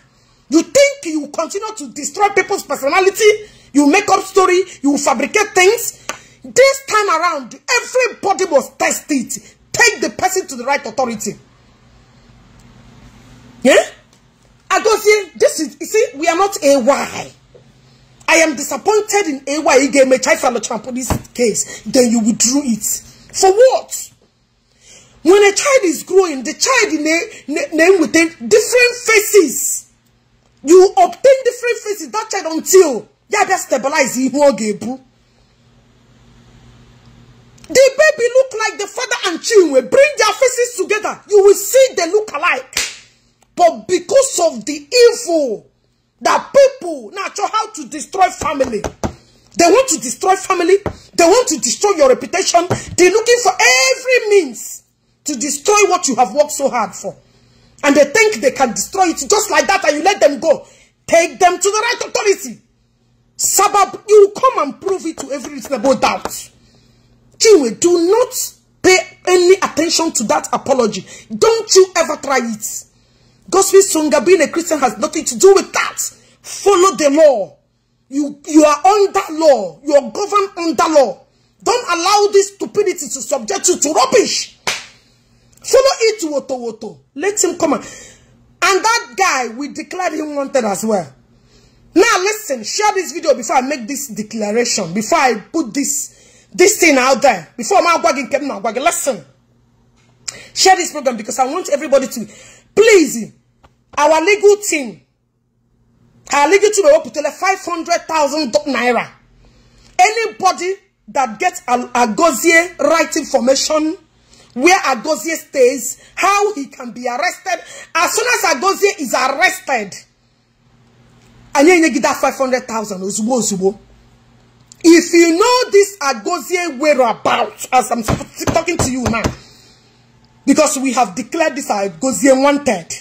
Speaker 1: You think you continue to destroy people's personality? You make up story, you fabricate things. This time around, everybody must test it. Take the person to the right authority. Yeah? Agozie, this is, you see, we are not AY. I am disappointed in AY. He this case. Then you withdrew it. For what? When a child is growing, the child name with different faces. You obtain different faces, that child until yeah, that stabilize the baby look like the father and Chinwe. Bring their faces together. You will see they look alike. But because of the evil that people now know how to destroy family. They want to destroy family. They want to destroy your reputation. They're looking for every means to destroy what you have worked so hard for. And they think they can destroy it just like that, and you let them go. Take them to the right authority. Sabab, you come and prove it to every reasonable doubt. Chinwe, do not pay any attention to that apology. Don't you ever try it. Gospel Songa, being a Christian has nothing to do with that. Follow the law. You are under law. You are governed under law. Don't allow this stupidity to subject you to rubbish. Follow it to woto woto. Let him come on. And that guy, we declared him wanted as well. Now listen, share this video before I make this declaration, before I put this thing out there, before my wagging kept my wagging. Listen, share this program because I want everybody to, please, our legal team will put 500,000 naira. Anybody that gets Agozie right information, where Agozie stays, how he can be arrested. As soon as Agozie is arrested, and you get that 500,000. If you know this Agozie whereabouts, as I'm talking to you now, because we have declared this Agozie wanted.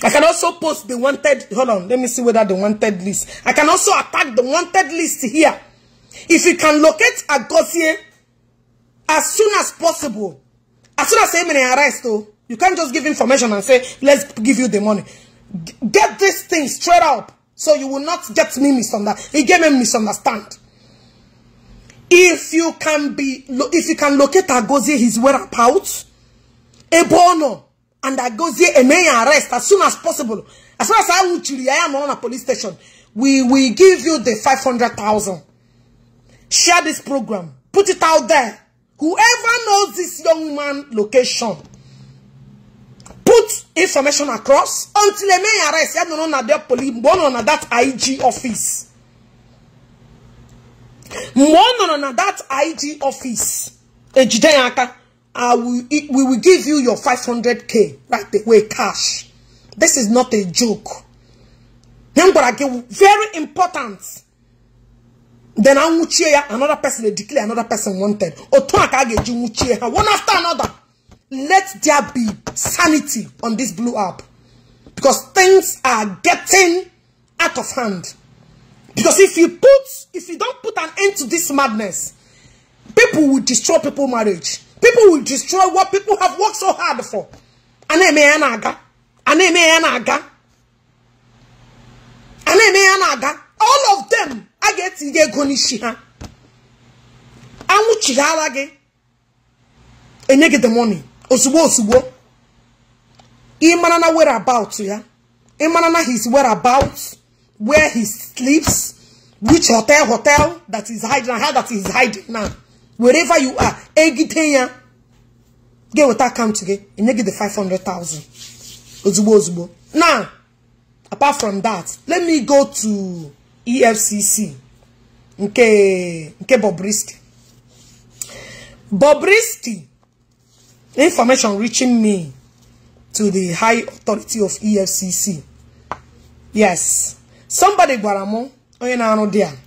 Speaker 1: I can also post the wanted. Hold on, let me see whether the wanted list. I can also attack the wanted list here. If you can locate Agozie as soon as possible, as soon as him arrest, though, you can't just give information and say, let's give you the money. Get this thing straight up so you will not get me misunderstood. He gave me misunderstand. If you can locate Agozie, his whereabouts, Ebono, and Agozie a may arrest as soon as possible. As soon as I will, I am on a police station. We will give you the 500,000. Share this program. Put it out there. Whoever knows this young man location, put information across until a may arrest. I don't know that police, one on that IG office. One on that IG office. We will give you your 500K right away, cash. This is not a joke. Very important. Then I will cheer another person, they declare another person wanted. One after another. Let there be sanity on this blue app. Because things are getting out of hand. Because if you don't put an end to this madness, people will destroy people's marriage. People will destroy what people have worked so hard for. All of them, I get to get goni shiha. And you get the money. Osubo osubo. Imanana whereabouts, yeah. Imanana his whereabouts, where he sleeps, which hotel that is hiding, how that is hiding now. Wherever you are, egitenya. Get what that count today and you get the 500,000. Ozubo ozubo. Now, apart from that, let me go to EFCC. Nke Bobrisky. Bobrisky, information reaching me to the high authority of EFCC. Yes. Somebody gwara onye na-arụ there.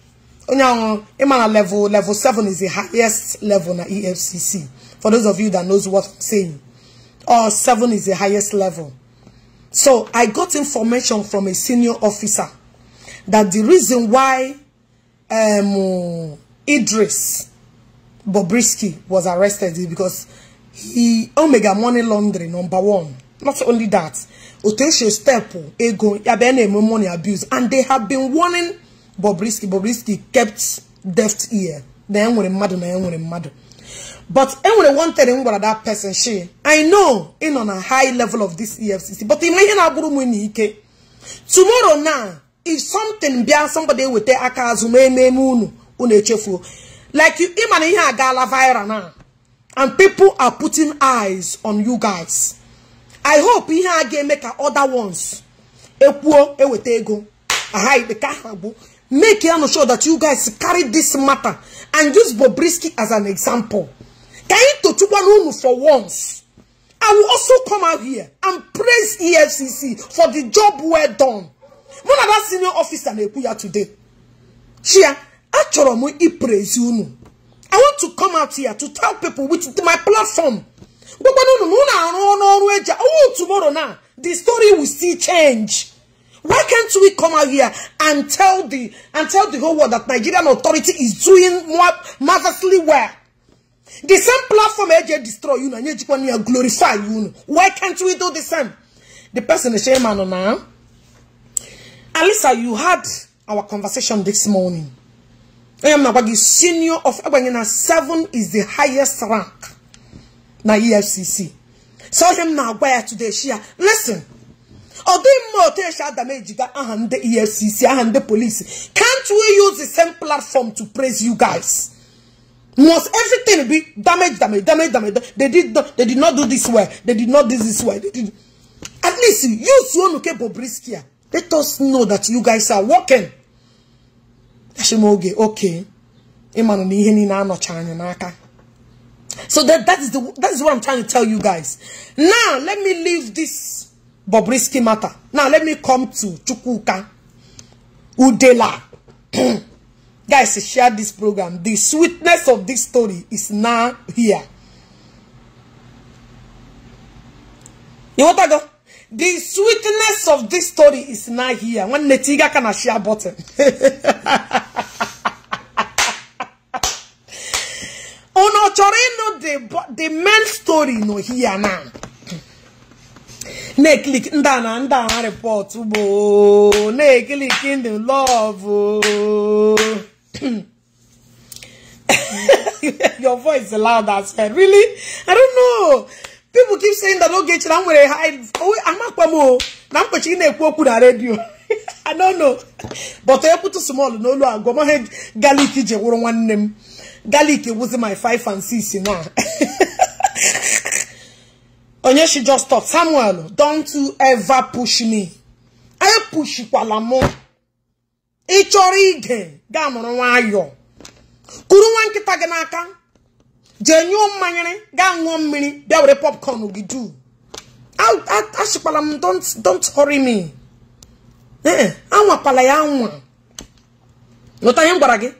Speaker 1: Onye ahụ ịma na level 7 is the highest level na EFCC. For those of you that knows what I'm saying. Or 7 is the highest level. So I got information from a senior officer that the reason why Idris Bobrisky was arrested is because he omega money laundering, number one. Not only that, Oteshe step ego yabene money abuse, and they have been warning Bobrisky. Bobrisky kept deaf ear. But anyway, wanted him what that person she. I know in on a high level of this EFCC, but tomorrow now, if something bia somebody with their like you gala viral now, and people are putting eyes on you guys. I hope he make other ones. Make sure that you guys carry this matter and use Bobrisky as an example. Can you for once? I will also come out here and praise EFCC for the job well done. One of that senior officer today. Shia, praise you. I want to come out here to tell people with my platform. Tomorrow now, the story will still change. Why can't we come out here and tell the whole world that Nigerian authority is doing more marvelously well? The same platform AJ destroy you and you glorify you. Why can't we do the same? The person is shame man now. Alisa, you had our conversation this morning. I am now senior of 7 is the highest rank. Na EFCC. Saw him now where today share. Listen. Although the EFCC and the police, can't we use the same platform to praise you guys? Must everything be damage, damage, damage, damage? They did not do this well. They did not do this well. They did. At least use your Bobrisky. Let us know that you guys are working. Okay. So that is what I'm trying to tell you guys. Now let me leave this Bobrisky matter. Now let me come to Chukwuka Udela. Guys, share this program. The sweetness of this story is now here. You want to go? The sweetness of this story is now here. When Netiga can share button. Oh no, the main story no here now. Ne click ndana ndana report bo. Ne click in the love. Your voice is loud as hell. Really? I don't know. People keep saying that okay, I'm gonna hide. Oh, I'm not going radio. I don't know. But I put small no lo go my head garlic je woro one name. Garlic was my 5 and 6 now. Onye she just thought, Samuel, don't you ever push me. I push you kwala mo. I chọrọ ige ga mụrụ nwayọ. Kuru nwa nkịta gị n'aka. Jee nyụọ mmanya ga ṅụọ mmiri bịa were popcorn gị do. Ashikwala m don't hurry me. Eh, anwakwala ya anwa. Lọta ihe m gwara gị.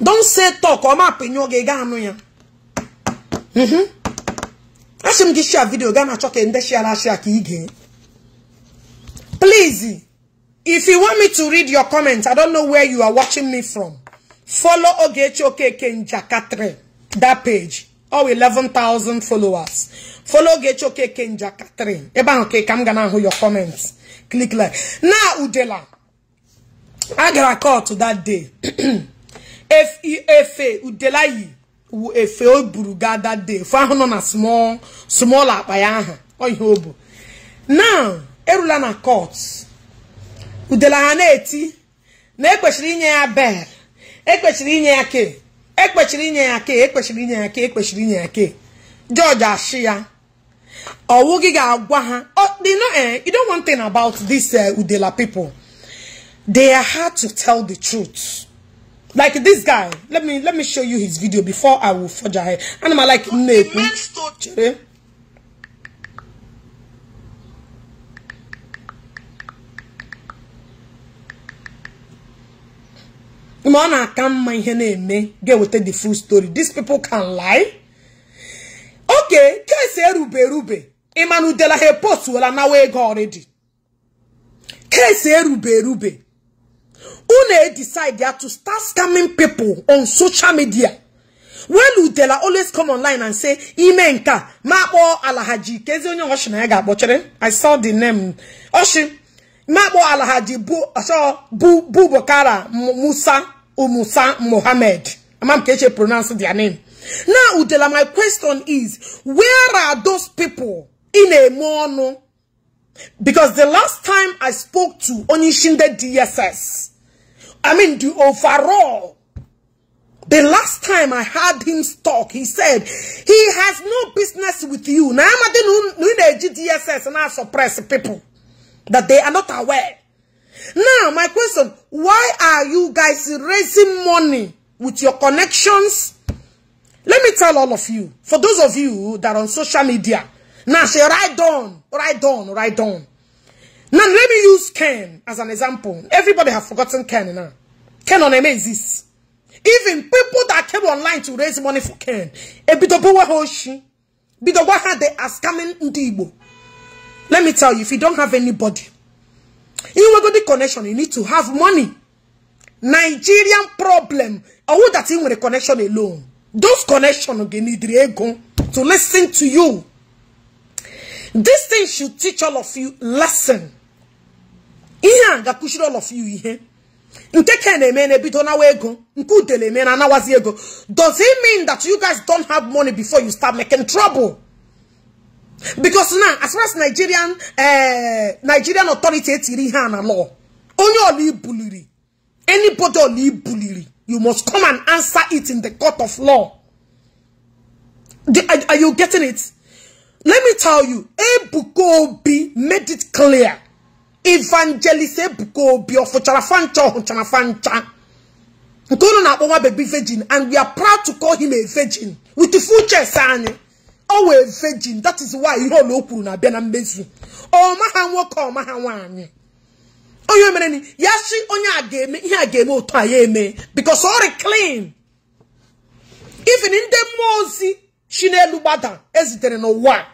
Speaker 1: Don't say talk ọ ma pinyo gị ga anụ ya. Asị m gị share video ga na-achọ ka ndị share ashia ka ige. Please, if you want me to read your comments, I don't know where you are watching me from. Follow Ogechi Okeke Njaka 3, that page. All 11,000 followers. Follow Ogechi Okeke Njaka 3. Ebe ahụ ka m ga na-ahụ your comments. Click like. Now Udela, I got a call to that day. F-E-F-A, Udela yi. Efe o buru ga that day. Fa ahụ nọ na small small akpa ya ahụ. Ọ ihe o bu. Now, erula na court. Udela ha na-eti na ekwesịrị inye ya bail. Ekwesịrị inye ya ke. Ekwesịrị inye ya ke. Ekwesịrị inye ya ke. Ekwesịrị inye ya ke. George ashị ya. Ọwụ gị ga-agwa ha. Oh, you know, you know one thing about this Udela people. They are hard to tell the truth. Like this guy, let me show you his video before I will forge ahead. And I'm like, no. Get with the full story. These people can lie. Okay, case erube erube. Emmanuel Dela he post well now we go already. Case erube erube. Une decide they are to start scamming people on social media. When Udela always come online and say, Imenka, ma o Alhaji, Kezi onye oshi na ya ga akpọchere. I saw the name. Oshi, ma o Alhaji Bu Bubakara Musa Musa Mohammed. Amam keche pronounce their name. Now Udela, my question is, where are those people in a mono? Because the last time I spoke to Onyishinde DSS, I mean, the overall, the last time I heard him talk, he said, he has no business with you. Now, I'm not DSS and I suppress people that they are not aware. Now, my question, why are you guys raising money with your connections? Let me tell all of you, for those of you that are on social media, now say, write down, write down, write down. Now, let me use Ken as an example. Everybody have forgotten Ken now. Ken on M exists. Even people that came online to raise money for Ken. They are scamming Ndibo. Let me tell you, if you don't have anybody, you will go the connection, you need to have money. Nigerian problem. I would that thing with a connection alone. Those connections they need to listen to you. This thing should teach all of you lesson. Ihe ga kushiri all of you ihe. Nke Ken eme na ebido na ego, nke Udele eme na anawazi ego. Does it mean that you guys don't have money before you start making trouble? Because now, as far as Nigerian authority etiri ha na law, onye oli buliri, anybody oli buliri, you must come and answer it in the court of law. Are you getting it? Let me tell you, Ebuka Obi made it clear. Evangelist Ebuka Obi of Charafancha Charafancha. Baby virgin, and we are proud to call him a virgin. With the future son. Oh, a virgin. That is why you all open na bịa na mmezu. Oh, ma ha nwoke, oh, ma ha nwaanyị. Onye mere ni ya shi onye a ga-eme ihe a ga-eme otu a ya eme because all clean. Even in the mozi shi n'elu gbada ezitere n'ụwa.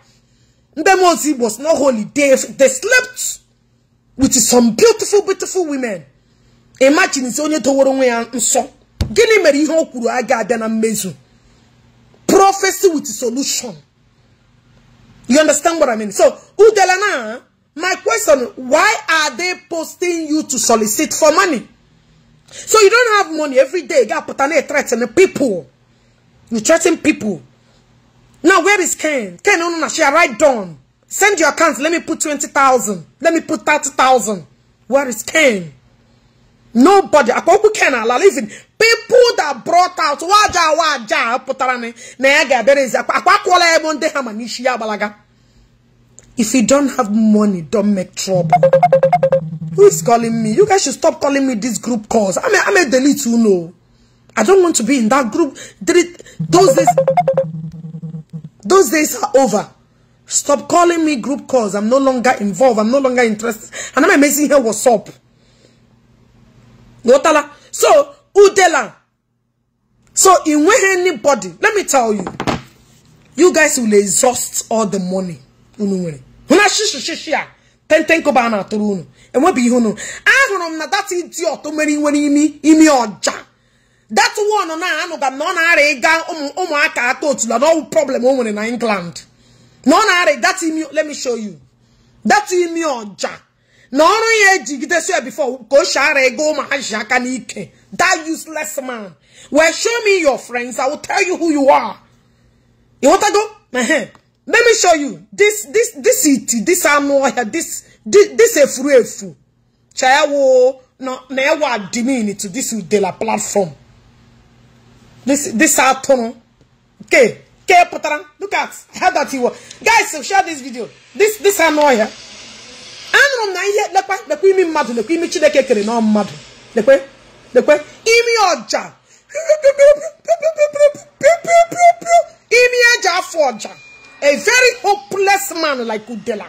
Speaker 1: Ndị mozi was not holy. They slept with some beautiful, beautiful women. Imagine it's onye toworo onwe ya nsọ. Gịnị mere ihe o kwuru aga abịa na mmezu? Prophecy with solution. You understand what I mean? So, Udela, my question, why are they posting you to solicit for money? So you don't have money every day. You threaten people. You threaten people. Now, where is Ken? Ken, no, no, she write down. Send your account. Let me put 20,000. Let me put 30,000. Where is Ken? Nobody. Ken even people that brought out waja waja putarane na If you don't have money, don't make trouble. Who is calling me? You guys should stop calling me these group calls. I'm a delete, you know. I don't want to be in that group. Those days are over. Stop calling me group calls. I'm no longer involved. I'm no longer interested. And I'm amazing here. What's up? So, Udela. So, in where anybody, let me tell you, you guys will exhaust all the money. Una shishi ten koba na atụrụ unu. Enwebi ihe unu. Ahụrụ m na that idiot mere nwere imi ọja. That one na anụga m na ọ na-arịa ịga ụmụaka aka otula na ọwụ problem o nwere na England. Na ọ na-arịa that imi, let me show you. That imi ọja. Na ọrụ ya ejigidesi ya before ka o shara ego ụmụazị aka n'ike. That useless man. Well, show me your friends. I will tell you who you are. You want to go? Let me show you this city, this anụ this efu efu. Chayawo no na demean to this Udela platform. This atụrụ. Okay, pụtara. Look at how that he was. Guys, share this video. This anụ ọhịa. Anụrụ m na ihe lekwa lekwa imi mmadụ lekwa imi Chineke kere na mmadụ. Lekwe lekwe imi ọja. Imi eji afọ ọja. A very hopeless man like Udela.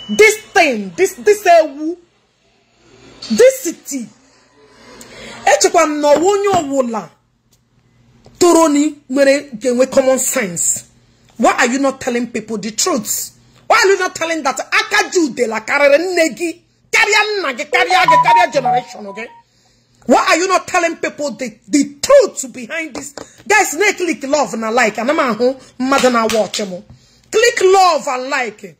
Speaker 1: This thing, this ewu, this city. Echekwa m na onye ọwụla toroni nwere ga-enwe common sense. Why are you not telling people the truth? Why are you not telling that aka ji Udela karịrị nne gị, karịa nna gị, karịa gị, karịa generation, okay? Why are you not telling people the truth behind this? Guys, na click love and like. And I'm ahụ mmadụ na watch m. Click love and like.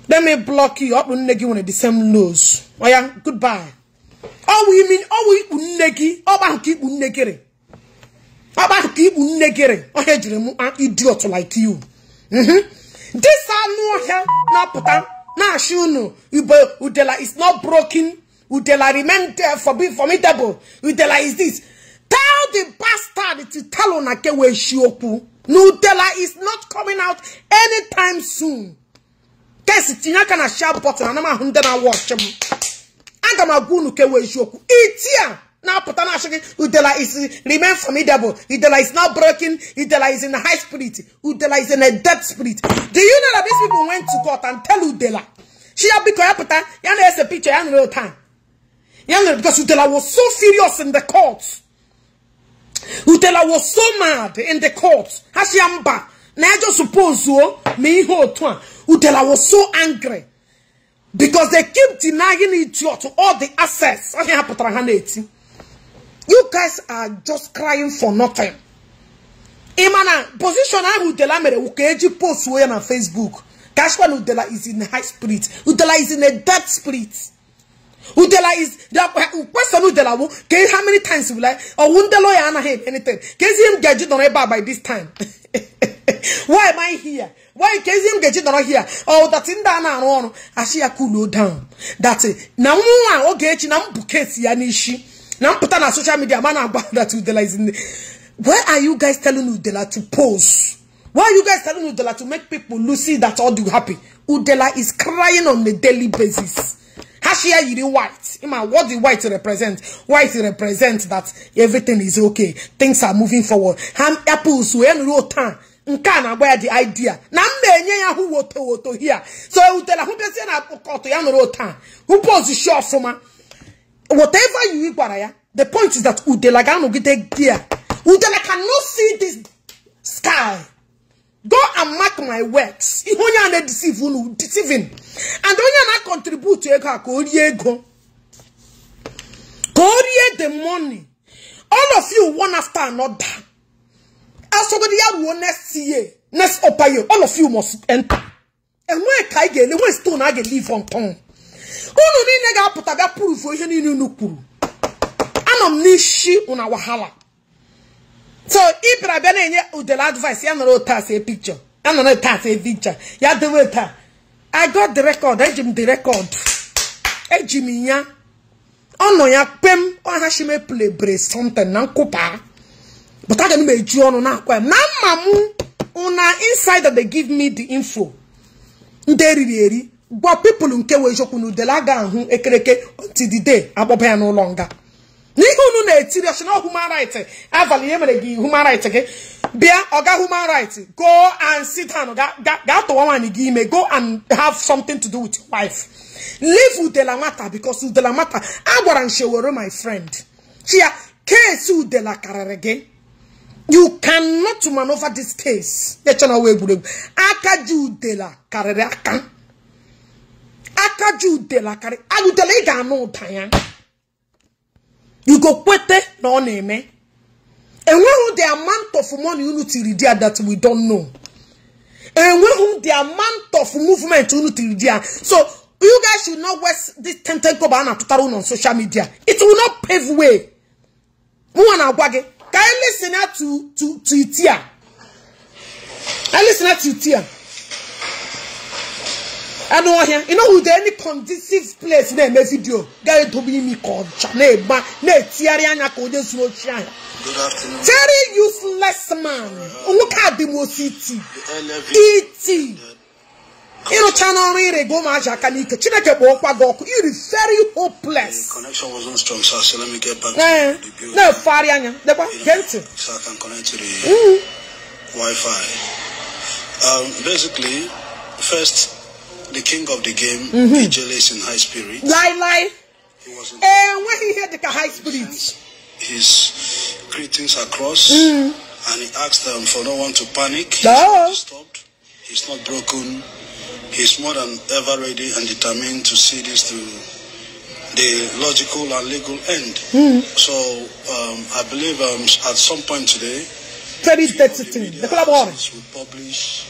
Speaker 1: Let me block you. Up nne gị nwere the same nose. Oh yeah, goodbye. Oh, we mean, oh, we nne gị, ọ bụ nke ikpu nne gịrị. Ọ bụ nke ikpu nne gịrị. Ọ ha ejiri m idiot like you. This anụ ọhịa na-apụta na-achị unu ibe Udela is not broken. Udela remain there for being formidable. Udela is this. Tell the bastard to tell una kewe shiokwu. Udela is not coming out anytime soon. Kesi tinye aka na share button ana m ahụ ndị na watch m. Aga m agwa unu kewe shiokwu. Itia na-apụta na-achị gị Udela is remain formidable. Udela is not broken. Udela is in a high spirit. Udela is in a dead spirit. Do you know that these people went to court and tell Udela? She ya biko ya pụta ya na-ese picture ya nụrụ taa. Because Udela was so furious in the court. Udela was so mad in the court. Hashiamba. Now I just suppose me Udela was so angry. Because they keep denying idiot all the access. You guys are just crying for nothing. Imana position Udela mere ukeji post on Facebook. Kashwan Udela is in high spirit. Udela is in a dead spirit. Udela is that question Udela okay, how many times will I or won't the lawyer hate anything? Can see him gadget on a bar by this time? Why am I here? Why is him getting not here? Oh, that in the na ashi ya cool down. That na mwa Ogechi na mbukesi ya nishi. Na mputa na social media man agba that Udela is in. Why are you guys telling Udela to pose? Why are you guys telling Udela to make people see that all do happy? Udela is crying on a daily basis. Hashia yiri white. Ima, what the white represent? White represent that everything is okay. Things are moving forward. Ham apples we tan. Nka na gba the idea. Na mmenye ya hu woto woto here. So Udela hu besi na koto ya no tan. Who pose show fuma. Whatever you gwara ya, the point is that Udela ga no get there. Udela cannot see this sky. Go and mark my words. Ihe onye na deceive unu deceiving. And onye na contribute to ego ka orie ego. Ka orie the money. All of you one after another. Asogodi ya ruo next year, next upper year, all of you must enter. And when ka ga ele, when stone I ga leave on tongue. Unu niile ga apụta bịa proof ihe niile unu kwuru. Anọ m n'ishi una wahala. So if I been Udela advice, ya no ta say picture. I no ta say picture. Ya do it. I got the record. Ejim the record. Ejim ya. Ono ya pem o ha shi me play brace something na nkopa. But I can me ju ono na kwa. Na mamu una inside that they give me the info. Nde riri eri. Gwa people nke we jokwu na Udela ga ahụ ekereke until the day akpọba ya no longer. N'ihe unu na-etiri ọchị na human right avalị ihe mere gị human right gị bịa ọga human right go and sit down ga tụwa nwaanyị gị ime go and have something to do with your wife. Leave Udela matter because Udela matter agwara nshewere my friend chia case Udela karịrị gị. You cannot maneuver this case. Echena wa egwuregwu aka ji Udela karịrị aka aka ji Udela karịrị Udela ị ga-anụ ụda ya. You go kwete na ọ na-eme. Enweghị the amount of money unu tiri there that we don't know. Enweghị the amount of movement unu tiri there. So you guys should not waste this 10-10 kobo a na-atụtara unu on social media. It will not pave way. Mụnwa na-agwa gị ka anyị listen to itia. I listen to itia. Anụ ọhịa, you know, with any conducive place na-eme video, ga-edobe imi ka ọcha na-egba na-etigharị anya ka onye zuru ochi anya.
Speaker 2: Good afternoon.
Speaker 1: Very useless man. Nwoke a dị m ositi. Iti. Ịrụcha n'ọrụ ire gị ụmụaja aka n'ike. Chineke kpọọkwa gị ọkụ. Iri very hopeless.
Speaker 2: The connection wasn't strong, so I said, let me get back to the building.
Speaker 1: Na-efegharị anya. Lekwa, gee ntị.
Speaker 2: So I can connect to the Wi-Fi. Basically, first, the king of the game, Ijele, is in high spirits.
Speaker 1: Lie, lie.
Speaker 2: He was in
Speaker 1: when he had the high spirits.
Speaker 2: His greetings across, and he asked them for no one to panic. He's not disturbed. He's not broken. He's more than ever ready and determined to see this to the logical and legal end. So I believe at some point today,
Speaker 1: very dirty thing. The club
Speaker 2: will publish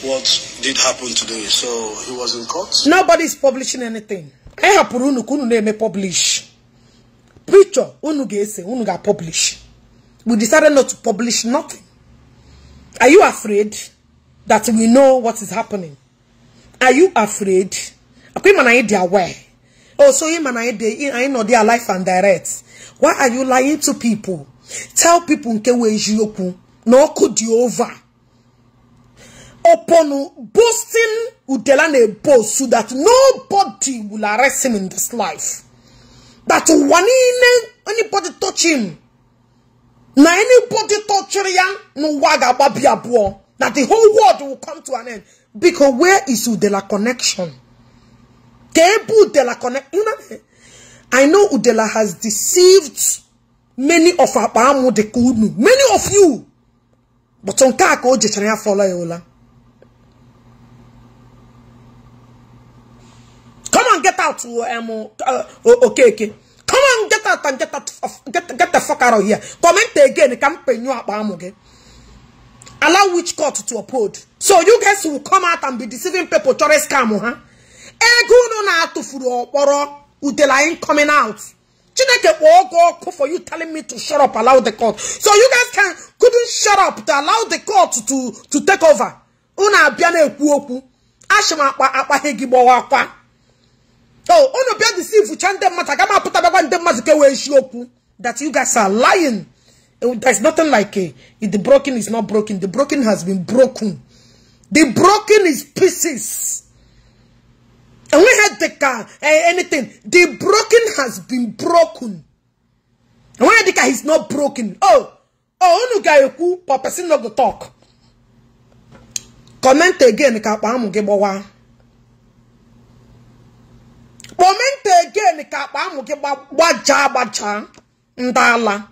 Speaker 2: what did happen today. So he was in court.
Speaker 1: Nobody's publishing anything. I hapuru unu kunu na-eme publish. Picture unu ga-ese unu ga publish. We decided not to publish nothing. Are you afraid that we know what is happening? Are you afraid? Aware. Oh, so him and I know they are life and direct. Why are you lying to people? Tell people nke we eziokwu na ọkụ dị over. Upon boasting Udela na boast so that nobody will arrest him in this life. That one anybody touch him. Na anybody touch ya no waga babi abuo. That the whole world will come to an end. Because where is Udela connection? Udela connect. You know, I know Udela has deceived many of our many of you. But on kako jechanya follow yola. Come and get out, okay. Come and get out and get out, get the fuck out of here. Comment again, campaign you up, allow which court to uphold. So you guys will come out and be deceiving people. Chore scam, huh? Ego no na atufuru okporo. Udela ain't coming out. Chineke kpọọ gị ọkụ for you telling me to shut up, allow the court. So you guys couldn't shut up to allow the court to take over. Unu abịa na-ekwu okwu. Ashị m akpa gị gbawa akwa. Oh, unu bịa deceive cha ndị mmadụ, aga m apụta bịakwa ndị mmadụ ka wee shi okwu. That you guys are lying. There's nothing like a, if the broken is not broken. The broken has been broken. The broken is pieces. And we had the car, anything. The broken has been broken. And when the car is not broken. Oh, unu ga-ekwu, but person not go talk. Comment again, ka akpa amụ gị gbawa. Comment again, ka akpa amụ gị gbaja gbaja. Ndala.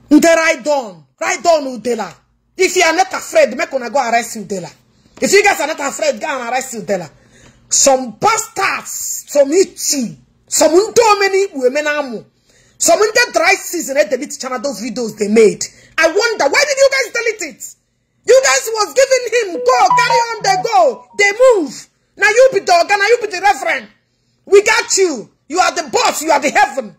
Speaker 1: Nde ride on. Ride on Udela. If you are not afraid, make una go arrest Udela. If you guys are not afraid, go and arrest Udela. Some bastards, some itchy, some many women amu, some in the dry season they delete channel those videos they made. I wonder why did you guys delete it? You guys was giving him go, carry on, they go, they move. Now you be the organ, now you be the reverend. We got you. You are the boss, you are the heaven.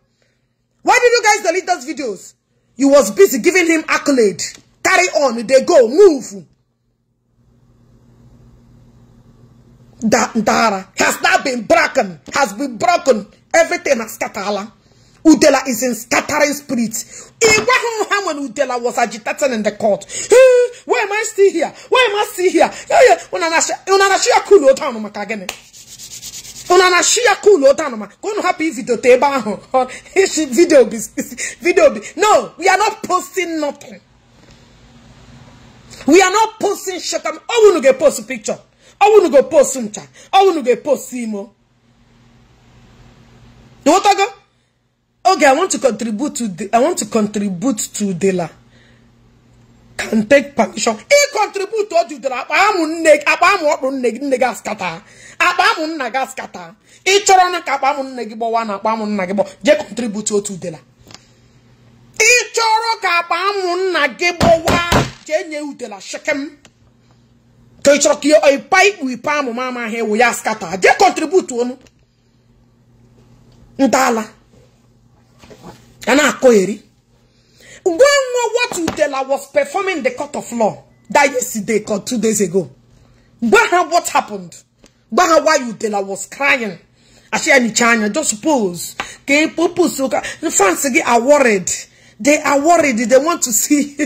Speaker 1: Why did you guys delete those videos? You was busy giving him accolade. Carry on, they go, move. That Ndara has now been broken. Has been broken. Everything has scattered. Udela is in scattering spirit. When Udela was agitating in the court. Why am I still here? Why am I still here? Yeah, video be. No, we are not posting nothing. We are not posting shit. I want to post a picture. I want to go post ncha. I want to go post imo. You want to go? Okay, I want to contribute to the, I want to contribute to Udela. Can take permission. He contribute to Udela. Akpa nne, akpa amu nne nne ga scatter. Akpa amu nna ga scatter. I chọrọ na ka akpa amu nne gị gbawa na akpa amu nna gị gbawa. Je contribute to Udela. I chọrọ ka akpa amu nna gị gbawa. Je nye Udela shekem. Ka ị chọrọ ka ịpa ikpu ipa amụ mama ahụ ewu ya scatter. Je contribute onu. Ntala. Ana akoeri. When what Udela was performing in the court of law that yesterday or 2 days ago. What happened? Why Udela was crying? Just suppose. The fans are worried. They are worried. They want to see.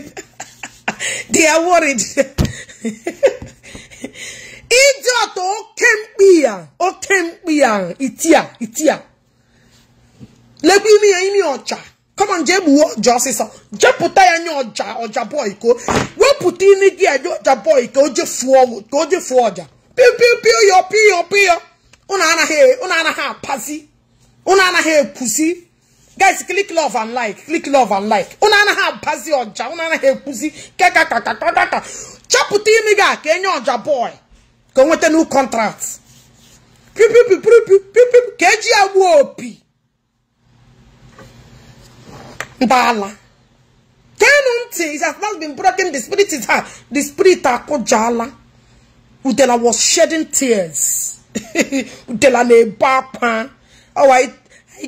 Speaker 1: They are worried. Idiot, okempia, itia, itia. Lebi mi ocha. Come on, jebu justice. Jeputa ya ni oja, oja boy ko. We puti ni gi oja boy ko je fuo, ko je fuo oja. Piu piu piu yo piu piu. Una ana ha pasi. Una ana he pusi. Guys, click love and like. Click love and like. Una ana ha pasi oja, una ana he pusi. Ka ka ka ka ka ka. Chaputi ni ga ke ni oja boy. Ko nweta new contract. Piu piu piu piu piu piu. Keji agbu opi. Ndala. Tenunti, it has not been broken. The spirit is hard. The spirit akojala. Udela was shedding tears. Udela ne bapa. Oh, I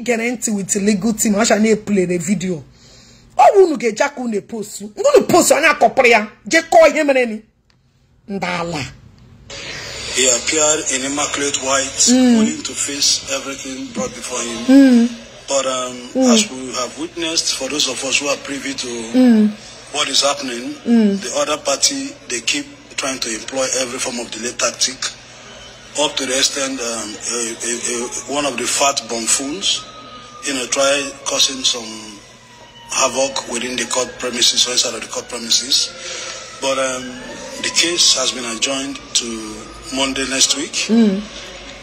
Speaker 1: get into with the legal team. I shall play the video. Oh, unu get jack unu post. Unu post anya kopria. Je ko him neni. Ndala.
Speaker 2: He appeared in immaculate white, willing to face everything brought before him. But as we have witnessed, for those of us who are privy to what is happening, the other party, they keep trying to employ every form of delay tactic, up to the extent one of the fat buffoons, you know, try causing some havoc within the court premises or inside of the court premises. But the case has been adjourned to Monday next week.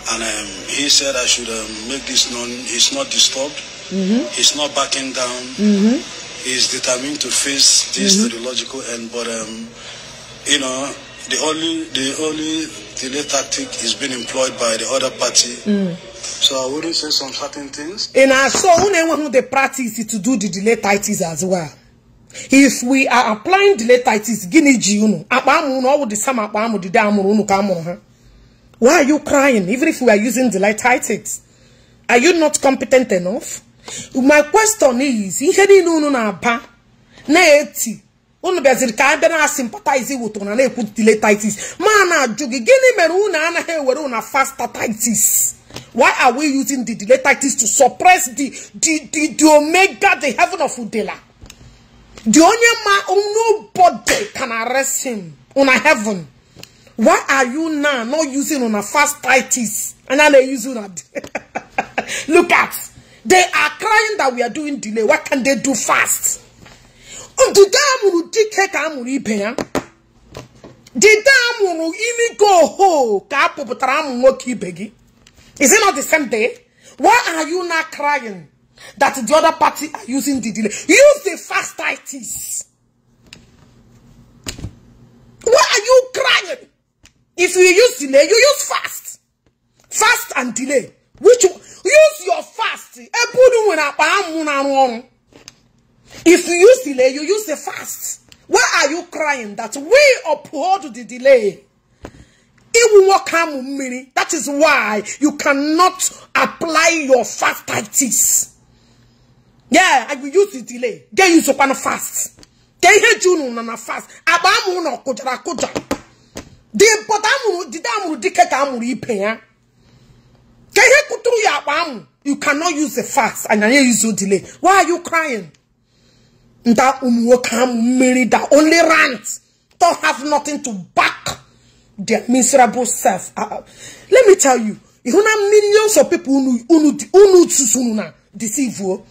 Speaker 2: And he said I should make this known. He's not disturbed. He's not backing down. He's determined to face this to the logical end. But you know, the only delay tactic is being employed by the other party. So I wouldn't say some certain things.
Speaker 1: And I saw who they practice to do the delay tactics as well. If we are applying delay tactics, gini ji unu akpa amu unu the same akpa amu dide amuru unu ka amuru ha. Why are you crying? Even if we are using delay tactics, are you not competent enough? My question is, ihe niile unu na-aba na-eti unu bịaziri ka abịa na sympathize with unu na-ekwu deletitis. Ma na-ajụ gị, gịnị mere unu anaghị ewere unu fastatitis? Why are we using the deletitis to suppress the omega, the heaven of Udela? The only man, nobody can arrest him on a heaven. Why are you now not using on a fastitis? And now they use on a look at. They are crying that we are doing delay. What can they do fast? Is it not the same day? Why are you not crying that the other party are using the delay? Use the fastitis. Why are you crying? If you use delay, you use fast. Fast and delay. Which use your fast. If you use delay, you use the fast. Why are you crying that we uphold the delay? That is why you cannot apply your fastitis. Yeah, I will use the delay. Get used to fast. Get you na fast. Abamu no kuja kuja. The potamu didamu dikeka ipe. You cannot use the fast and you use the delay. Why are you crying? That that only rant, don't have nothing to back their miserable self. Let me tell you, you know millions of people who deceive you.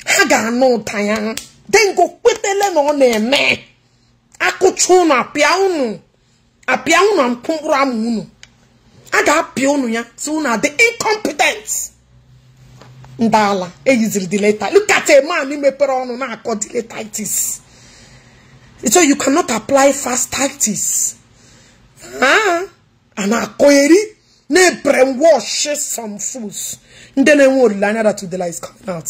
Speaker 1: Ha no time. Then go kwetele no na-eme. Akụchu apịa unu. Apịa unu mkpụrụ amụ unu. A ga-apịa unu ya so unu the incompetent. Ndala eyiziri delay. Look at a man mepere ọnụ na-akọ deletitis. So you cannot apply fastitis. Ah, and akọyeri na brainwash some fools. Ndị na-enwe olileanya that Udela is coming out.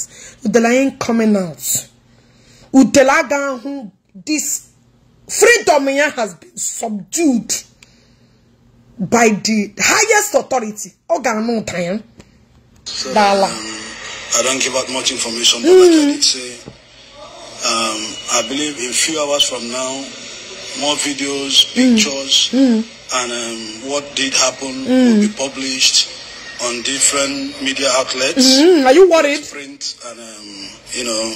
Speaker 1: Udela ain't coming out. Udela ga-ahụ this freedom here has been subdued by the highest authority. Ọ ga-anụ ụta ya.
Speaker 2: So, I don't give out much information, but like I did say, I believe in few hours from now, more videos, pictures, and what did happen will be published on different media outlets.
Speaker 1: Are you worried?
Speaker 2: Print and, you know,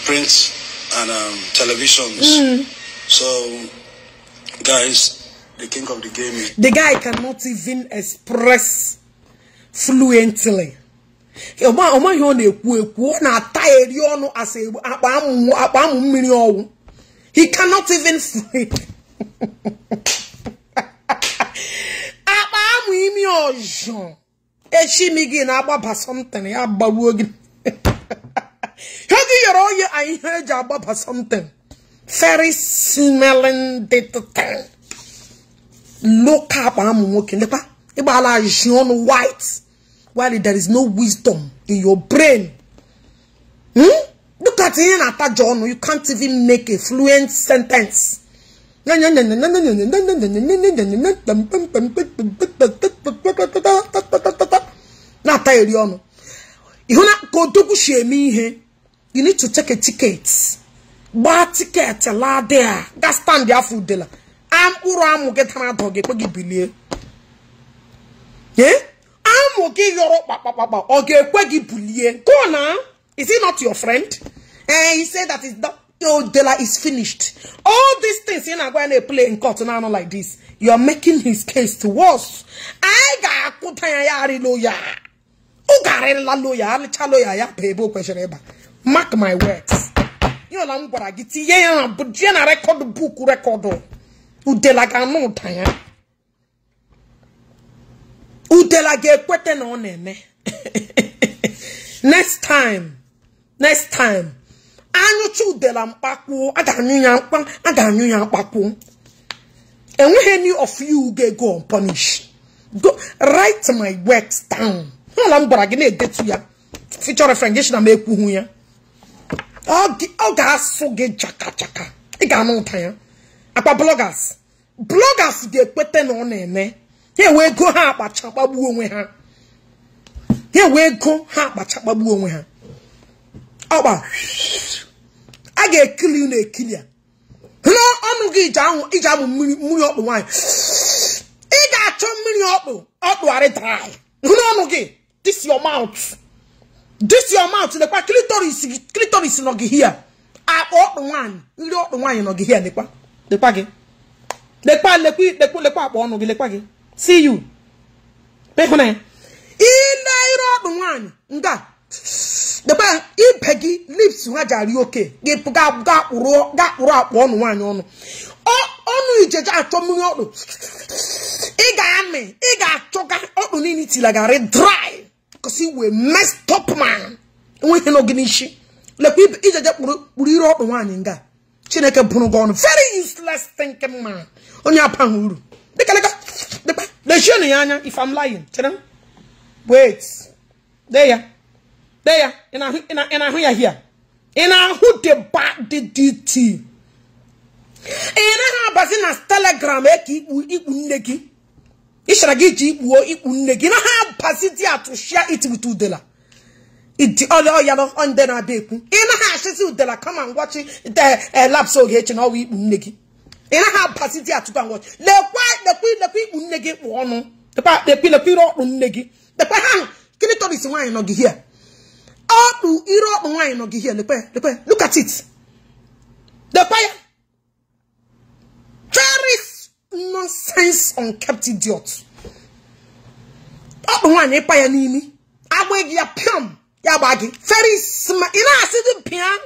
Speaker 2: print and televisions. So, guys, the king of the game is...
Speaker 1: The guy cannot even express fluently. He cannot even something. Very smelling thing. Look up, I'm walking. White. While there is no wisdom in your brain. Look at him at John. You can't even make a fluent sentence. You need to take a ticket. Buy ticket la there. That stand there for de la. Am uru amu get na dog e kwegi bilie. Eh? Amu ge yoro pa pa pa pa. O ge kwegi bulie. Go now. Is he not your friend? Eh, he said that is not. Oh, Dela is finished. All these things you're not going to play in court now like this. You are making his case to worse. I got lawyer. Mark my words. You know I'm gonna get yeah, but record book record. Udela ga no tanya. Udela ge kwete na oneme. Next time. Next time. Anyụcha Udela mkpakwu, a ga-anyụ ya mkpa, a ga-anyụ ya mkpakwu. Enweghị any of you ga-go unpunished. Go write my works down. Ụlọ m gwara gị na-edetu ya. Future reference na m ekwuhu ya. Ọ ga-asụ gị chaka chaka. Ị ga-anụ ụta ya. Akpa bloggers. Bloggers ga-ekwete na ọ na-eme. Ha ewee go ha akpacha kpagbuo onwe ha. Ha wee go ha akpacha kpagbuo onwe ha. Ọkpa a ga-ekili unu ekili ya. Ọnụ gị iji amụ mmiri ọkpụ nwaanyị. Ị ga-achọ mmiri ọkpụ ọkpụ arị dry. Ọnụ gị, this your mouth. This your mouth. Lekwa clitoris nọ gị here. Akpa ọkpụ nwaanyị, nri ọkpụ nwaanyị nọ gị here lekwa. Lekwa gị. Lekwa lekwa akpa ọnụ gị lekwa gị. See you. Behụ na ya. Ile ire ọkpụ nwaanyị nga. Lekwa ibe gị lips ha ji arị oke. Gị ga-akpụrụ akpa ọnụ nwaanyị ọnụ. Ọnụ ijeje achọ mmiri ọkpụ. Ị ga-amị, ị ga-achọga ọkpụ niile tilagharị dry. Because you were messed up man. Enweghị n'oge n'isi. Lekwa ijeje kpụrụ ire ọkpụ nwaanyị nga. Chineke bụrụ gị ọnụ. Very useless thinking man. Onye apaghị uru. Dịka leka lekwa lechienụ ya anya if I'm lying. Chere m. Wait. There ya. There ya. Ị na-ahụ ya here. Ị na-ahụ the bad DT. Ị naghị abazi na Telegram eke ikpu nne gị. Ishara gị ji ikpuo ikpu nne gị. Naghị abazi di atụ share it with Udela. Iti ọlọ ya nọ ndị na-abịa ekwu. Ị naghị achịzi Udela come and watch the laps Ogechi na ọwa ikpu nne gị. Ị naghị abazi di atụ and watch. Lekwa lekwa ikpu nne gị kpụ ọnụ. Lekwa lekwa ire ọkpụ nne gị. Lekwa ha clitoris nwaanyị nọ gị here. Ọkpụ ire ọkpụ nwaanyị nọ gị here. Lekwa lekwa look at it. Lekwa ya. Very nonsense unkept idiot. Ọkpụ nwaanyị ịpa ya n'imi. Agba gị ya pịam. Ya gba gị. Very smart. Ị na-asị gị pịam.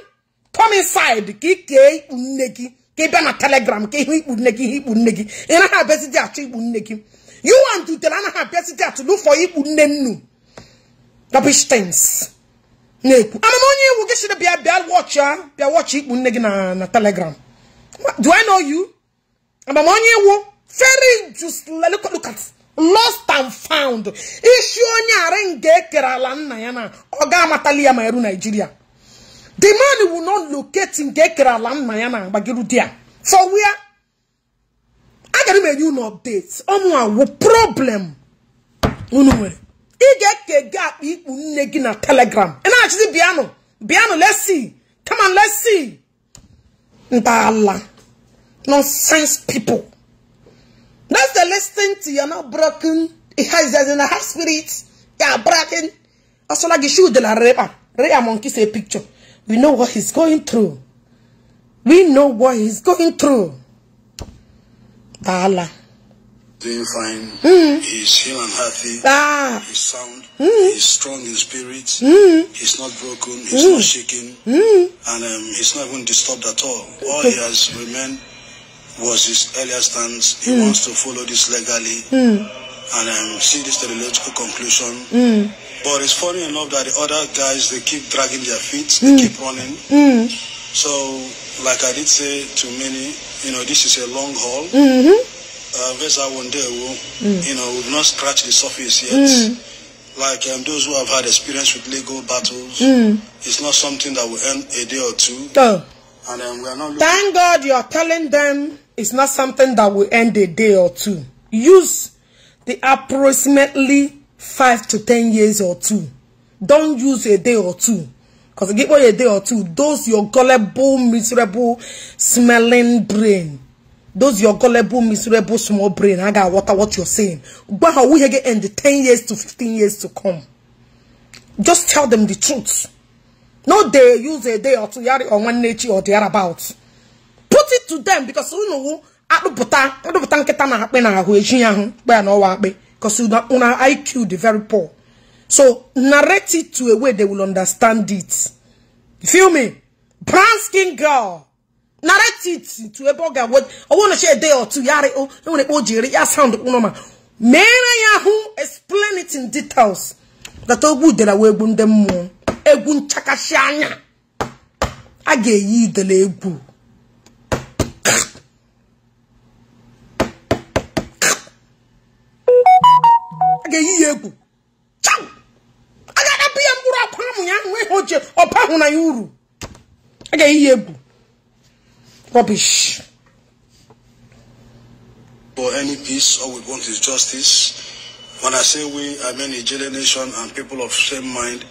Speaker 1: Come inside. Ka ị kee ikpu nne gị. Ka ị bịa na Telegram. Ka ịhụ ikpu nne gị. Ihe ikpu nne gị. Ị naghị abịazi dị achọ ikpu nne gị. You and Udele anaghị abịazi dị atụ look for ikpu nne nnu. Rubbish things. Na-ekwu. Amama onye iwu gị sịrị bịa bịa watch ya. Bịa watch ikpu nne gị na Telegram. Do I know you? Amama onye iwu. Very just look at lost and found. Isi onye arị nga ekere ala nna ya na ọ ga-amatali ya ma eru Nigeria. The man will not locate nga ekere ala nna ya na agbagiru dia. For where? Agara m enye unu update. Ọmụ awụ problem unu nwere. Ị ga-eke gị akpa ikpu nne gị na Telegram. Ị na-achịzi bịanụ. Bịanụ, let's see. Come on, let's see. Ntala. Nonsense people. That's the listening to you're not broken. It has in a half spirit. You're broken. Also, like you should la repa. Rea monkey say picture. We know what he's going through. We know what he's going through. Dala.
Speaker 2: Doing fine. He's healed and healthy. He's sound. He's strong in spirit. He's not broken. He's not shaking. And he's not even disturbed at all. All he has remained was his earlier stance. He wants to follow this legally and see this to the logical conclusion. But it's funny enough that the other guys, they keep dragging their feet, they keep running. So, like I did say to many, you know, this is a long haul. You know, we've not scratched the surface yet. Like those who have had experience with legal battles, it's not something that will end a day or two.
Speaker 1: Oh.
Speaker 2: And we are not.
Speaker 1: Thank God you are telling them it's not something that will end a day or two. Use the approximately 5 to 10 years or two. Don't use a day or two. Because give you a day or two, those your gullible, miserable, smelling brain. Those your gullible, miserable, small brain. I got water what you're saying. But how we get end 10 years to 15 years to come. Just tell them the truth. No day, use a day or two, or one nature or thereabouts. Put it to them because you know because you know IQ the very poor. So narrate it to a way they will understand it. You feel me? Brown skin girl. Narrate it to a bugger. What I want to share a day or two. Yari oh, I sound explain it in details. That all good that I will them more. Egwu nchakashi anya a ga-eyi idele egwu. A ga-eyi ya egwu. Chau! A ga-adapụ ya mkpụrụ akwa amụ ya nwee ihe oche ọpa hụ na ya uru. A ga-eyi ya egwu. Rubbish.
Speaker 2: For any peace, all we want is justice. When I say we, I mean Ijele Nation and people of same mind.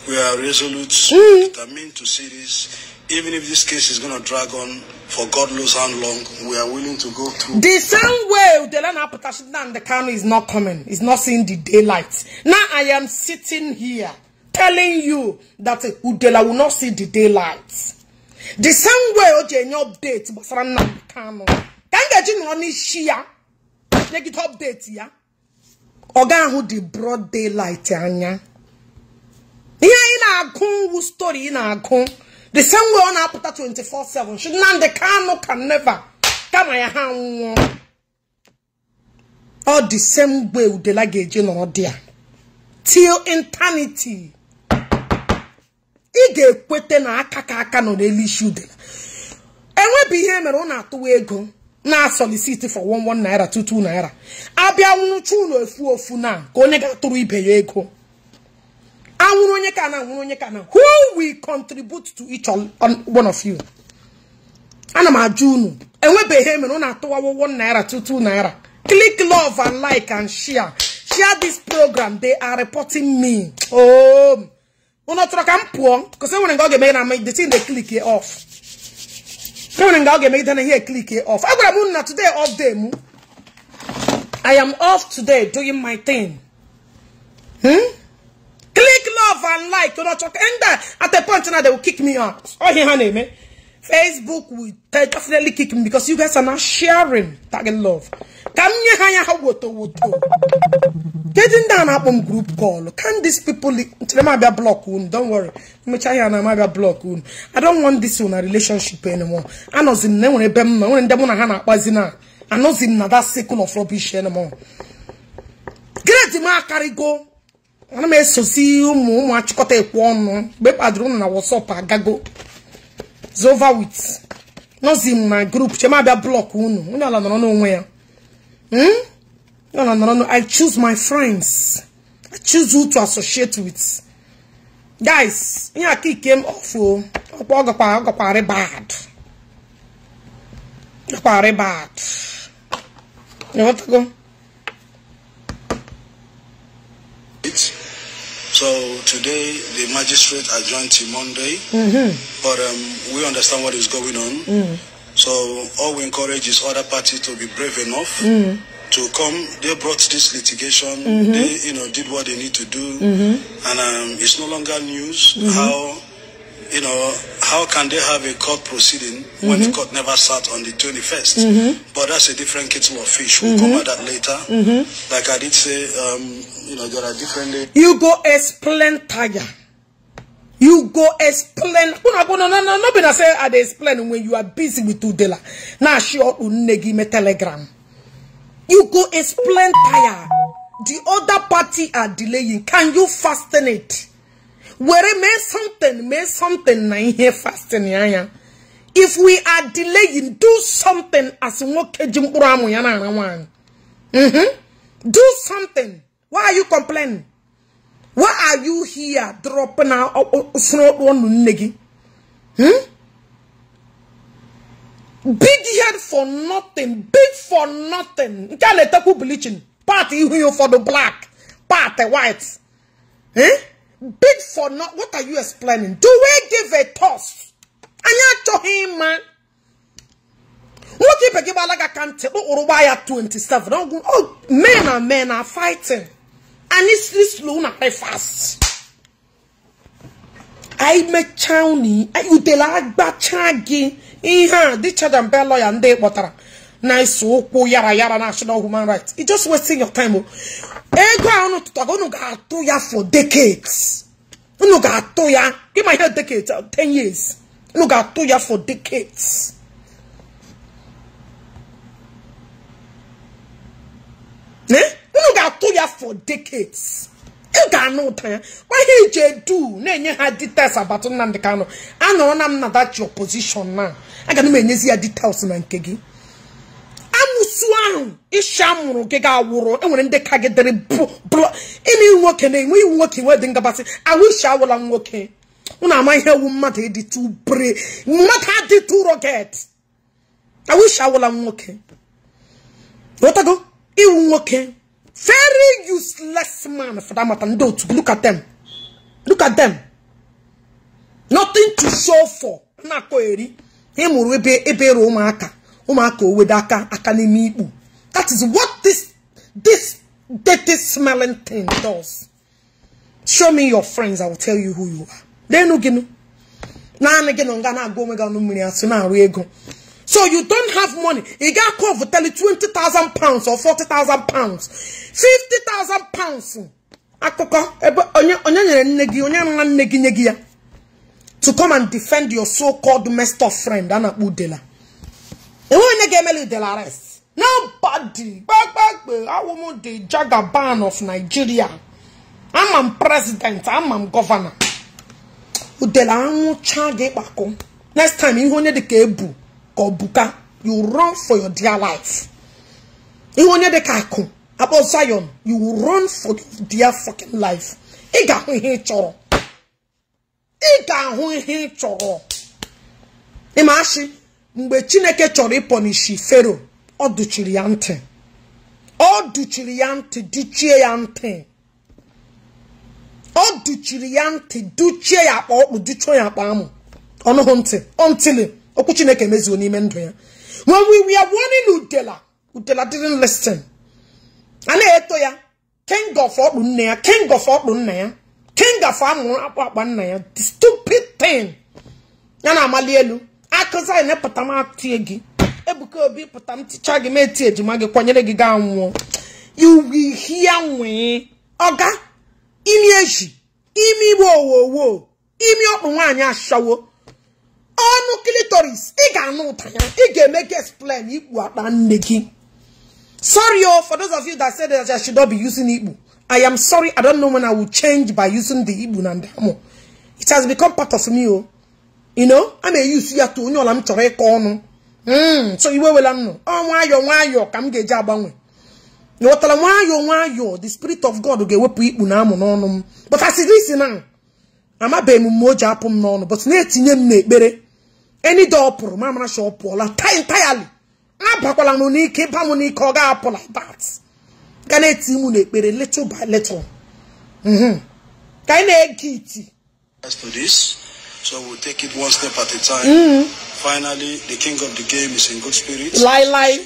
Speaker 2: We are resolute, determined to see this. Even if this case is going to drag on for God knows how long, we are willing to go through.
Speaker 1: The same way Udela Nnamdi Kanu is not coming. Is not seeing the daylight. Now I am sitting here telling you that Udela will not see the daylight. The same way Oje update gbasara Nnamdi Kanu. Ka m ga-eji nọrọ n'isi ya negide update ya. Ọ ga-ahụ the broad daylight anya. Ihe anyị na-agụ wu story ị na-agụ. The same way ọ na-apụta 24/7. Should Nnamdi Kanu can never kama ya ha nwụọ. All the same way Udela ga-eji nọrọ there till eternity. Ị ga-ekwete na aka ka aka nọ n'elu isi Udela. Enwebi ihe mere ọ na-atụwa ego na solicit for 11 naira 22 naira. Abịa nwụchu ụlọ efu ofu na ka onye ga-atụrụ ibe ya ego. Anwụrụ onye ka na anwụrụ onye ka na. Who will contribute to each one of you? Ana m ajụ unu. Enwebe ihe mere ọ na-atụwa 1 naira 22 naira. Click love and like and share. Share this program. They are reporting me. Oh, unu chọrọ ka m pụọ? Because enwere nga ọ ga-eme na the thing they click it off. Enwere nga ọ ga-emegide na ihe click it off. Agwara m unu na today off day mu. I am off today doing my thing. Click love and like. Unu chọrọ and at a point now they will kick me out. Oh, ihe ha na-eme. Facebook will definitely kick me because you guys are not sharing. Tagging love. Ka m nye ha ya ha woto woto. Getting down up on group call. Can these people block unu? Don't worry. Block unu. I don't want this on a relationship anymore. I know zim na I know zim na that circle of rubbish anymore. Great ma carry go. Ana me sosi umu achikota ekwu onu. Be padru na WhatsApp agago. It's over with. No zim na group. Chema bia block unu. Unu ala nọrọ n'onwe ya. No. I choose my friends. I choose who to associate with. Guys, here came off. Bad. Bad. You want to go?
Speaker 2: So today the magistrate adjourned till Monday, but we understand what is going on. So all we encourage is other parties to be brave enough to come. They brought this litigation. They, you know, did what they need to do, and it's no longer news. How, you know, how can they have a court proceeding when the court never sat on the 21st? But that's a different kettle of fish. We'll come at that later. Like I did say, you know, there are different.
Speaker 1: You go explain, Tiger. You go explain. No, no, be say I dey explain when you are busy with Udela. Now she negi me telegram. You go explain, Tire. The other party are delaying. Can you fasten it? Where may something na here fasten ya. If we are delaying, do something as nwoke ji mkpụrụ amụ ya na ara nwaanyị. Do something. Why are you complaining? Why are you here dropping out nne gị? Big head for nothing. Big for nothing. Nke a na-etekwu bleaching. Part ihu ya for the black. Part white. Eh? Big for not. What are you explaining? Do we give a toss? Anyị achọghị ịma. Nwoke ibe gị gbalaga ka ntị ụrụgba ya 27. Oh, men and men are fighting. And it's slow na fast. I mechaa unu Udela agbacha gị ihe a Richard and Bell lawyer ndị kpọtara na-eso ụkwụ yara yara national human rights. You just wasting your time. Ego a unu tụtara unu ga-atụ ya for decades. Unu ga-atụ ya. Give my head decades, 10 years. Unu ga-atụ ya for decades. Eh? Unu ga-atụ ya for decades. You ga-anụ ụta ya. Why he je do na-enye ha details about Nnamdi Kanu? Anọrọ na m na that your position now. Aga m enyezi ya details na nke gị. Amụsụ ahụ isha mụrụ gị ga-awụrụ enwere ndị ka gị dịrị ịna nwoke na-enwe iwu nwoke nwe dị ngabasị awish awụla nwoke. Unu ama ihe wu mmadụ ịdị too brave, mmadụ adị too rugged. Awish awụla nwoke. Ghọtago? Iwu nwoke Very useless man for that matter. Look at them. Look at them. Nothing to show for. That is what this dirty smelling thing does. Show me your friends, I will tell you who you are. They no ginu. So you don't have money. You got called for tell you 20,000 pounds or 40,000 pounds, 50,000 pounds. To come and defend your so-called messed up friend, Anna Udela. Nobody. I want the Jagaban of Nigeria. I'm a president. I'm a governor. Udela, next time you want the kebu. You run for your dear life. You want the kaku. About Zion, you will run for your dear fucking life. Imashi, mgbe Chineke chọrọ ịpọnishi Pharaoh, ọ duchiri ya ntị. Ọ duchiri ya ntị, duchie ya ntị. Ọ duchiri ya ntị, duchie ya akpa ọkpụ, duchie ya akpa amụ. Ọnụhụ ntị, ọ okwu Chineke mezuo n'ime ndụ ya. When we were warning Udela, Udela didn't listen. A na-eto ya, king of ọkpụ nne ya, king of ọkpụ nna ya. King of amụ akpụ akpa nna ya. The stupid thing. Ya na amali elu. Akụza na pụta m atie gị. Ebuka Obi pụta m ticha gị ma eti ejima gị kwanyere gị gaa nwụọ. You will hear nwee. Ọga, imi eji, imi igbo owowo, imi ọkpụ nwaanyị ashawo. Ọnụ clitoris, ị ga-anụ ụta ya, ị ga-eme gị explain ikpu akpa nne gị. Sorry oh, for those of you that said that I should not be using Igbo. I am sorry, I don't know when I will change by using the Igbo and the Amo. It has become part of me, oh. You know, I'm a use ya to onye ọla m chọrọ ịkọ ọnụ. So iwe wela m nọ. Ọ nwayọọ nwayọọ ka m ga-eji agbanwe. Ịghọtara nwayọọ nwayọọ, the spirit of God ga-ewepụ ikpu na amụ n'ọnụ m. But as it is now, amabeghị m mgbe o ji apụ m n'ọnụ, but na-etinye m n'ekpere. Any door pụrụ, ma mara sha ọ pụọla entirely. Abakwala m n'ike, ịba m n'ike, ọ ga-apụ like that. Ga na-eti m n'ekpere little by little. Ka anyị na-ege iti.
Speaker 2: To this, so we'll take it one step at a time. Finally, the king of the game is in good spirits.
Speaker 1: Lie, lie.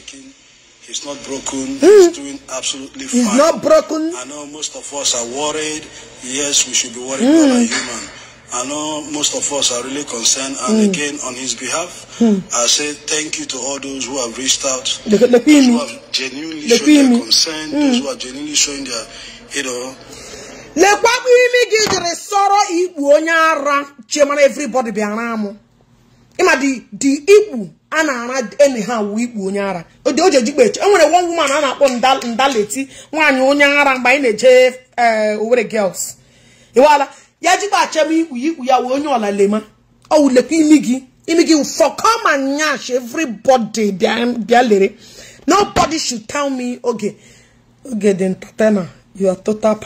Speaker 2: He's not broken. He's doing absolutely fine.
Speaker 1: He's not broken.
Speaker 2: I know most of us are worried. Yes, we should be worried. We are human. I know most of us are really concerned, and again, on his behalf, I say thank you to all those who have reached out, those who have genuinely shown their concern, those who are genuinely showing their, you know.
Speaker 1: Lekwa imi gị jiri sọrọ ikpu onye ara chemara everybody bịara amụ. Ịma the ikpu a na-ara anyhow ikpu onye ara. O ji ejikpa eche. E nwere one woman a na-akpọ Ndaleti, nwaanyị onye ara mgbe anyị na-eje Owerri Girls. Iwala ya jikpa achem ikpu ikpu ya wee onye ọla lema. Ọ wulekwa imi gị. Imi gị for come and nyash everybody bịa lere. Nobody should tell me okay. Okay, the entertainer, you are total.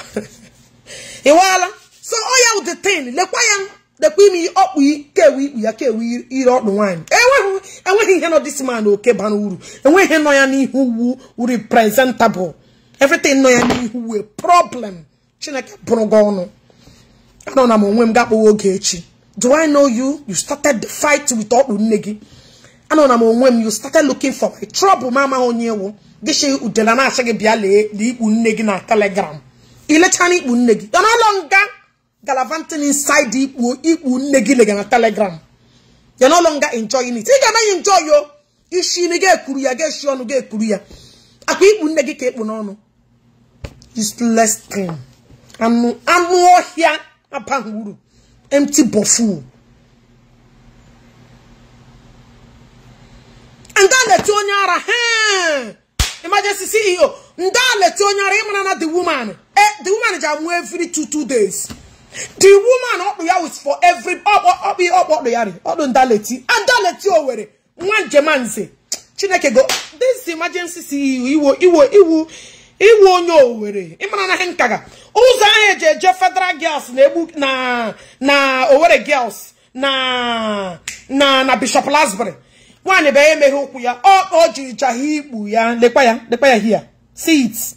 Speaker 1: Iwala. So oh yeah, the thing. Lekwa ya lekwa imi ọkpụ kewi ikpu ya kewi ire ọkpụ nwaanyị. Enweghị ihe nọ this man oke bara uru. Enweghị nọ ya n'ihu wu representable. Everything nọ ya n'ihu wu a problem. Chineke bụrụ gị ọnụ. Anọ na m onwe m ga-akpọwa oge echi. Do I know you? You started the fight with ọkpụ nne gị. Anọ na m onwe m, you started looking for my trouble. Mama onye ewu. Gị shi Udela na-asị gị bịa lee ikpu nne gị na Telegram. Ilechana ikpu nne gị. You're no longer gallivanting inside ikpu nne gị lega na Telegram. You're no longer enjoying it. Ị ga na enjoy yo. Isi imi ga-ekuru ya, ga-esi ọnụ ga-ekuru ya. Akwa ikpu nne gị ka ekpu n'ọnụ. Useless thing. Anụ ọhịa abaghị uru. Empty buffoon. And then let onye ara, hey! Emergency CEO. Ndaleti onye ara, ịmara na the woman. The woman is every 2 days. The woman up ya was for every up the yari. Up ndaleti. Ndaleti Owerri. Nwa njemanze. Chineke go. This emergency CEO iwo iwo onye Owerri. Ịmara na henkaga. Ụzọ ahụ eje eje Federal Girls na egbu na Owerri Girls na Bishop Lasbury. Nwaanyị bụ emeghe ụkwụ ya. Ọ jiri chaha ikpu ya. Lekwa ya here. See it.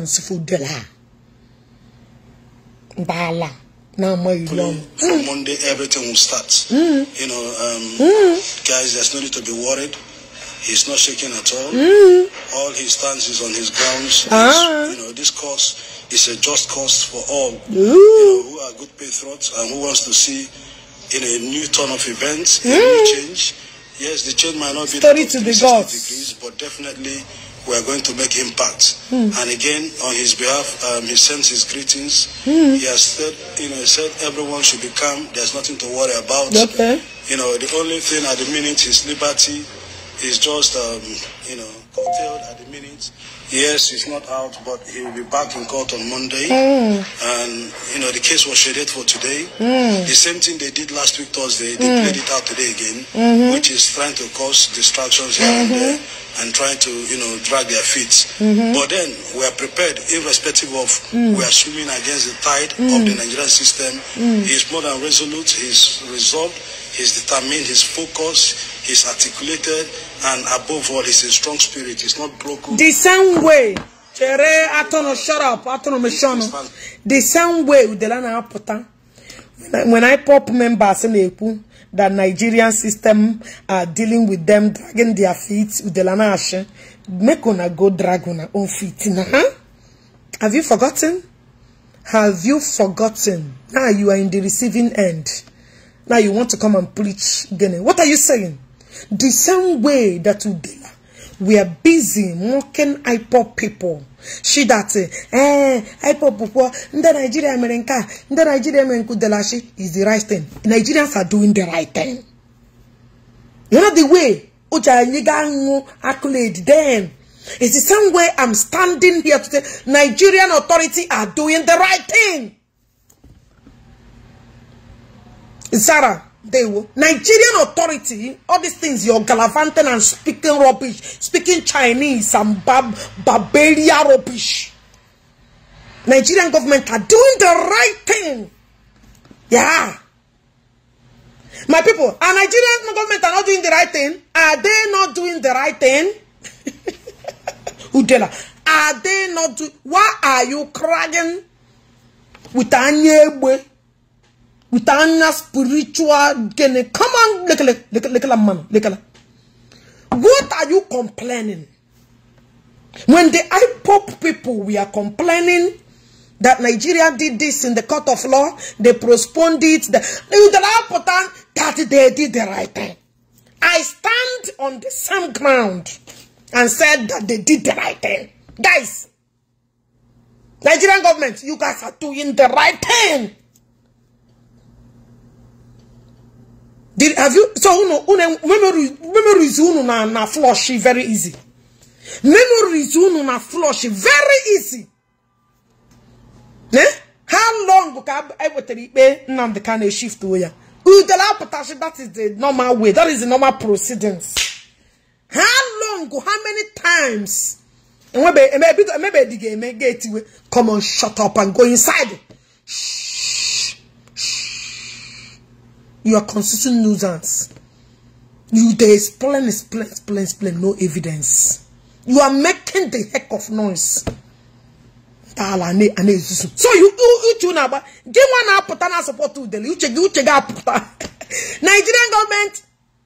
Speaker 1: fans for Dela. Bala. Now my
Speaker 2: from Monday everything will start. You know, guys, there's no need to be worried. He's not shaking at all. All his stance is on his grounds. You know, this cause is a just cause for all, you know, who are good patriots and who wants to see in a new turn of events, a new change. Yes, the change might not be
Speaker 1: story to the gods
Speaker 2: degrees, but definitely we are going to make impact. And again, on his behalf, he sends his greetings. He has said, you know, he said everyone should be calm. There's nothing to worry about.
Speaker 1: Okay.
Speaker 2: You know, the only thing at the minute is liberty. He's just, you know, curtailed at the minute. Yes, he's not out, but he will be back in court on Monday. And, you know, the case was scheduled for today. The same thing they did last week, Thursday, they played it out today again, which is trying to cause distractions here and there and trying to, you know, drag their feet. But then we are prepared, irrespective of we are swimming against the tide of the Nigerian system. He's more than resolute, he's resolved, he's determined, he's focused, he's articulated, and above all, he's a strong spirit. He's not broken.
Speaker 1: The same way, Chere Atono, shut up, Atono Mishono. The same way, Udelana Apota. When I pop members in Eku, that Nigerian system are dealing with them, dragging their feet, Udelana Ashe, make una go drag on our own feet. Huh? Have you forgotten? Have you forgotten? Now you are in the receiving end. Now you want to come and preach. What are you saying? The same way that Udela, we are busy mocking IPOB people. She that IPOB people, the Nigeria America, the Nigeria America is the right thing. Nigerians are doing the right thing. You know the way accolade them. It's the same way I'm standing here today. Nigerian authority are doing the right thing. Sarah, they will. Nigerian authority, all these things, you're gallivanting and speaking rubbish, speaking Chinese and barbaria rubbish. Nigerian government are doing the right thing. Yeah. My people, are Nigerian government are not doing the right thing? Are they not doing the right thing? Udela, are they not doing? Why are you crying with Anyegbe? With anya spiritual gene? Come on, look, man, look. What are you complaining? When the IPOB people, we are complaining that Nigeria did this in the court of law, they postponed it. That they did the right thing. I stand on the same ground and said that they did the right thing. Guys, Nigerian government, you guys are doing the right thing. Did have you so uno memories uno na flush very easy. Memories uno na flush very easy. Eh? How long ka I wetere ikpe Nnamdi Kanu shift ya? That is the normal way. That is the normal proceedings. How long? How many times? Maybe the game get come on, shut up and go inside. Shh. Shh. You are consistent nuisance. You they explain, no evidence. You are making the heck of noise. So you support Nigerian government,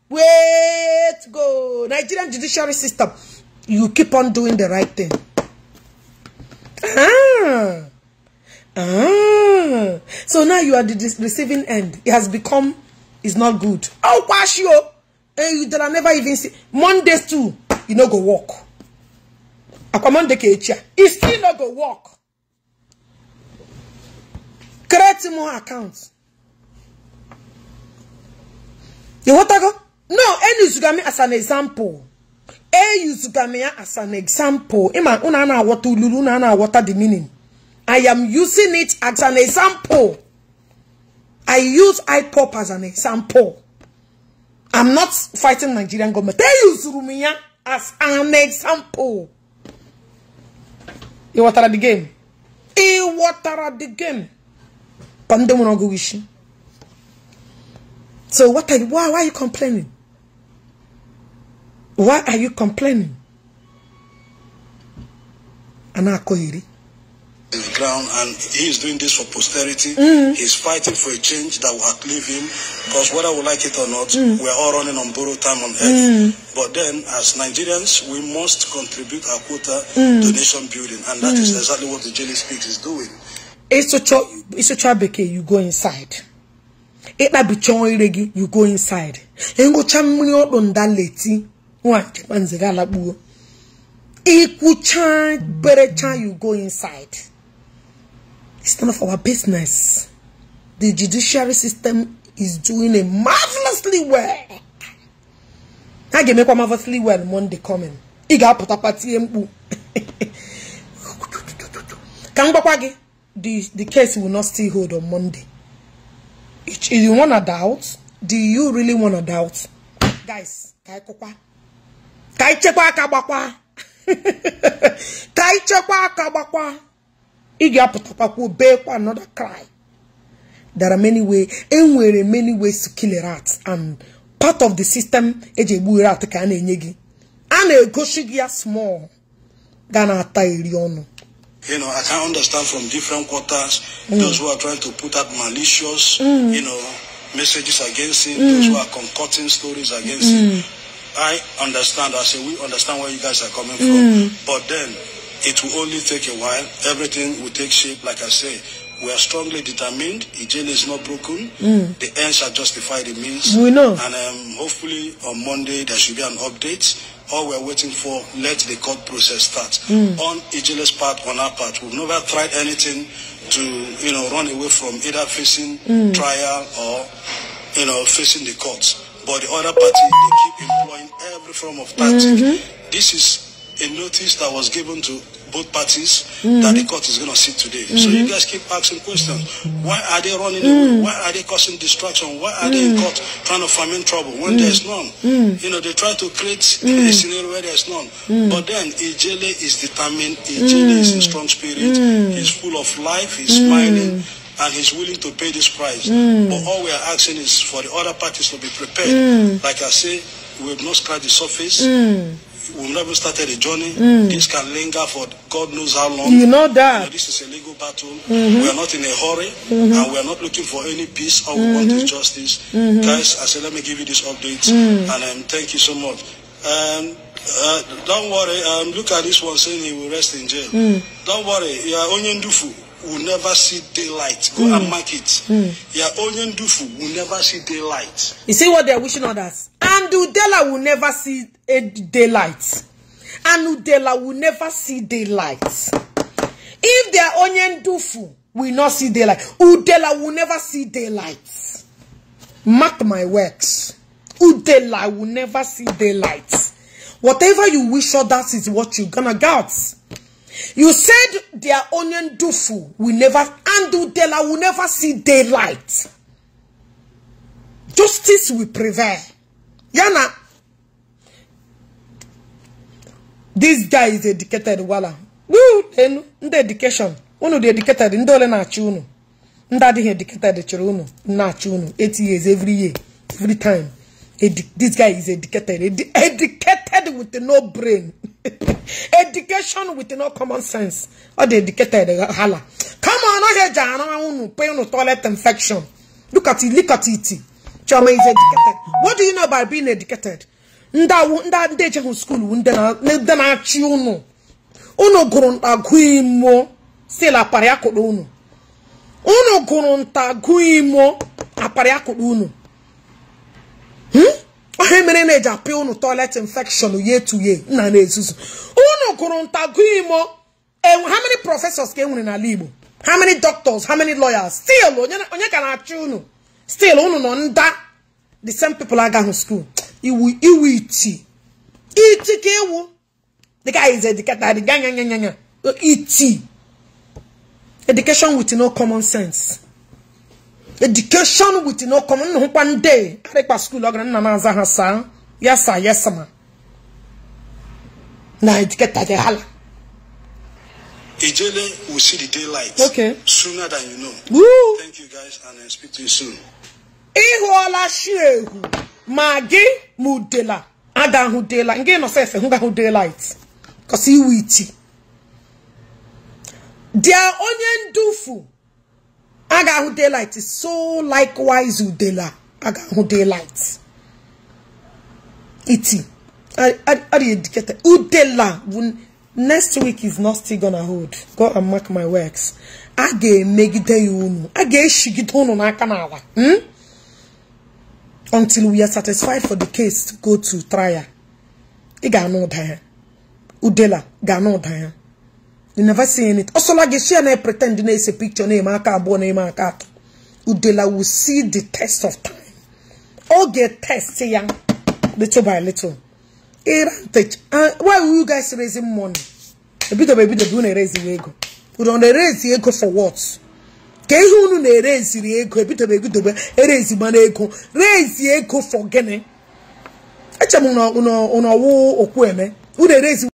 Speaker 1: wait, go. Nigerian judiciary system, you keep on doing the right thing. Ah. Ah. So now you are the receiving end. It has become, it's not good. Oh, wash you. You that I never even see. Mondays too, you no go work. Monday it still not go work. Create more accounts. You want to go? No, use as an example. Use as an example. Ima una water lulu una water the meaning. I am using it as an example. I use IPOB as an example. I'm not fighting Nigerian government. They use Rumia as an example. You water the game. You water the game. So what are you, why are you complaining? Why are you complaining?
Speaker 2: His ground, and he is doing this for posterity. He's fighting for a change that will outlive him, because whether we like it or not, we are all running on borrowed time on earth. But then, as Nigerians, we must contribute our quota to nation building, and that is exactly what the Jelly Speaks is doing.
Speaker 1: It's a beke, you go inside. You go inside. You go inside. It's none of our business. The judiciary system is doing it marvelously well. Ha ga-emekwa marvelously well Monday coming. Ị ga-apụtakwa tie mkpu. Ka m gwakwa gị, the case will not still hold on Monday. If you wanna doubt, do you really wanna doubt? Guys, ka anyị kụkwa. Ka anyị chekwa aka gbakwa. Ka anyị chekwa aka gbakwa. Ị ga-apụtakwa kwuo beekwa another cry. There are many ways, enwere many ways to kill a rat, and part of the system eji egbu rat ka a na-enye gị. A na-egosi gị ya small ga na-ata eri ọnụ.
Speaker 2: You know, I can understand from different quarters, those who are trying to put out malicious, you know, messages against him, those who are concocting stories against him. I understand. I say we understand where you guys are coming from. But then it will only take a while. Everything will take shape. Like I say, we are strongly determined. Ijele is not broken. The ends shall justify the means.
Speaker 1: We know.
Speaker 2: And hopefully on Monday there should be an update. All we're waiting for, let the court process start. On Ijele's part, on our part, we've never tried anything to, you know, run away from either facing trial or, you know, facing the courts. But the other party, they keep employing every form of tactic. This is a notice that was given to both parties that the court is going to sit today. So you guys keep asking questions. Why are they running away? Why are they causing distraction? Why are they in court trying to foment trouble when there's none? You know, they try to create a scenario where there's none. But then Ijele is determined. Ijele is in strong spirit. He's full of life. He's smiling. And he's willing to pay this price. But all we are asking is for the other parties to be prepared. Like I say, we have not scratched the surface. We've never started a journey. This can linger for God knows how long.
Speaker 1: You know that.
Speaker 2: You know, this is a legal battle. We are not in a hurry, and we are not looking for any peace. All we want is justice. Guys, I said, let me give you this update, and thank you so much. Don't worry. Look at this one saying he will rest in jail. Don't worry. Yeah, Onyendufu will never see daylight. Go and mark it. Yeah, Onyendufu will never see daylight.
Speaker 1: You see what they're wishing others? And Udela will never see a daylight. And Udela will never see daylight. If their Onyendufu will not see daylight, Udela will never see daylight. Mark my words. Udela will never see daylight. Whatever you wish others is what you're gonna get. You said their Onyendufu will never, and Udela will never see daylight. Justice will prevail. Yana, this guy is educated. Wala. Woo, then the education. Unu the educated. Ndole na achi unu. Ndadi educated chiri unu na achi unu. 8 years every year, every time. This guy is educated. Educated with no brain. Education with no common sense. Or the educated hala. Come on, I hear unu pay unu toilet infection. Look at it. Look at it. Choma is educated. What do you know about being educated? Nda nde je school nde na achi unu. Unu gụrụ nta gụ imo still apara akụrụ unu. Unu gụrụ nta gụ imo apara akụrụ unu. Ohe mere na eji apị unu toilet infection year to year nna na-ezuzu. Unu gụrụ nta gụ imo. How many professors ka e nwere n'ala Igbo? How many doctors? How many lawyers? Still onye ka na-achị unu? Still unu nọ nda the same people agaghị school. Iwu iwu iti. Iti ka ewu. The guy is educated. Iti. Education with no common sense. Education with no common. One day, I school. Yes sir, yes ma. Na educated hala.
Speaker 2: Ijele will see the daylight.
Speaker 1: Okay.
Speaker 2: Sooner than you know.
Speaker 1: Woo.
Speaker 2: Thank you guys, and I'll speak to you soon.
Speaker 1: Ihuola shiehu magi mudela aga hu daylight. Nge no sefe hu ga hu daylight. Cause he witty. Their Onyendufu aga hu daylight is so likewise udela aga hu daylight. Iti. I educated udela. Next week is not still gonna hold. Go and mark my works. I ga-emegide ya unu. I ga-eshigide unu n'aka n'ala. Until we are satisfied for the case to go to trial. Ị ga-anụ ụda ya. Udela ga-anụ ụda ya. You never see anything. Also, like she and I pretend na ese picture na eme aka abụọ na eme aka atọ. Udela will see the test of time. Ọ ga-test ya little by little. Why were you guys raising money? A bit of unu raise ego. Unu na-erezi ego for what? Ka ihe unu na-ereziri ego ebidobe ebidobe erezi mana ego raise ego for gịnị? Eche m na unu ọwụ okwu eme. Unu erezi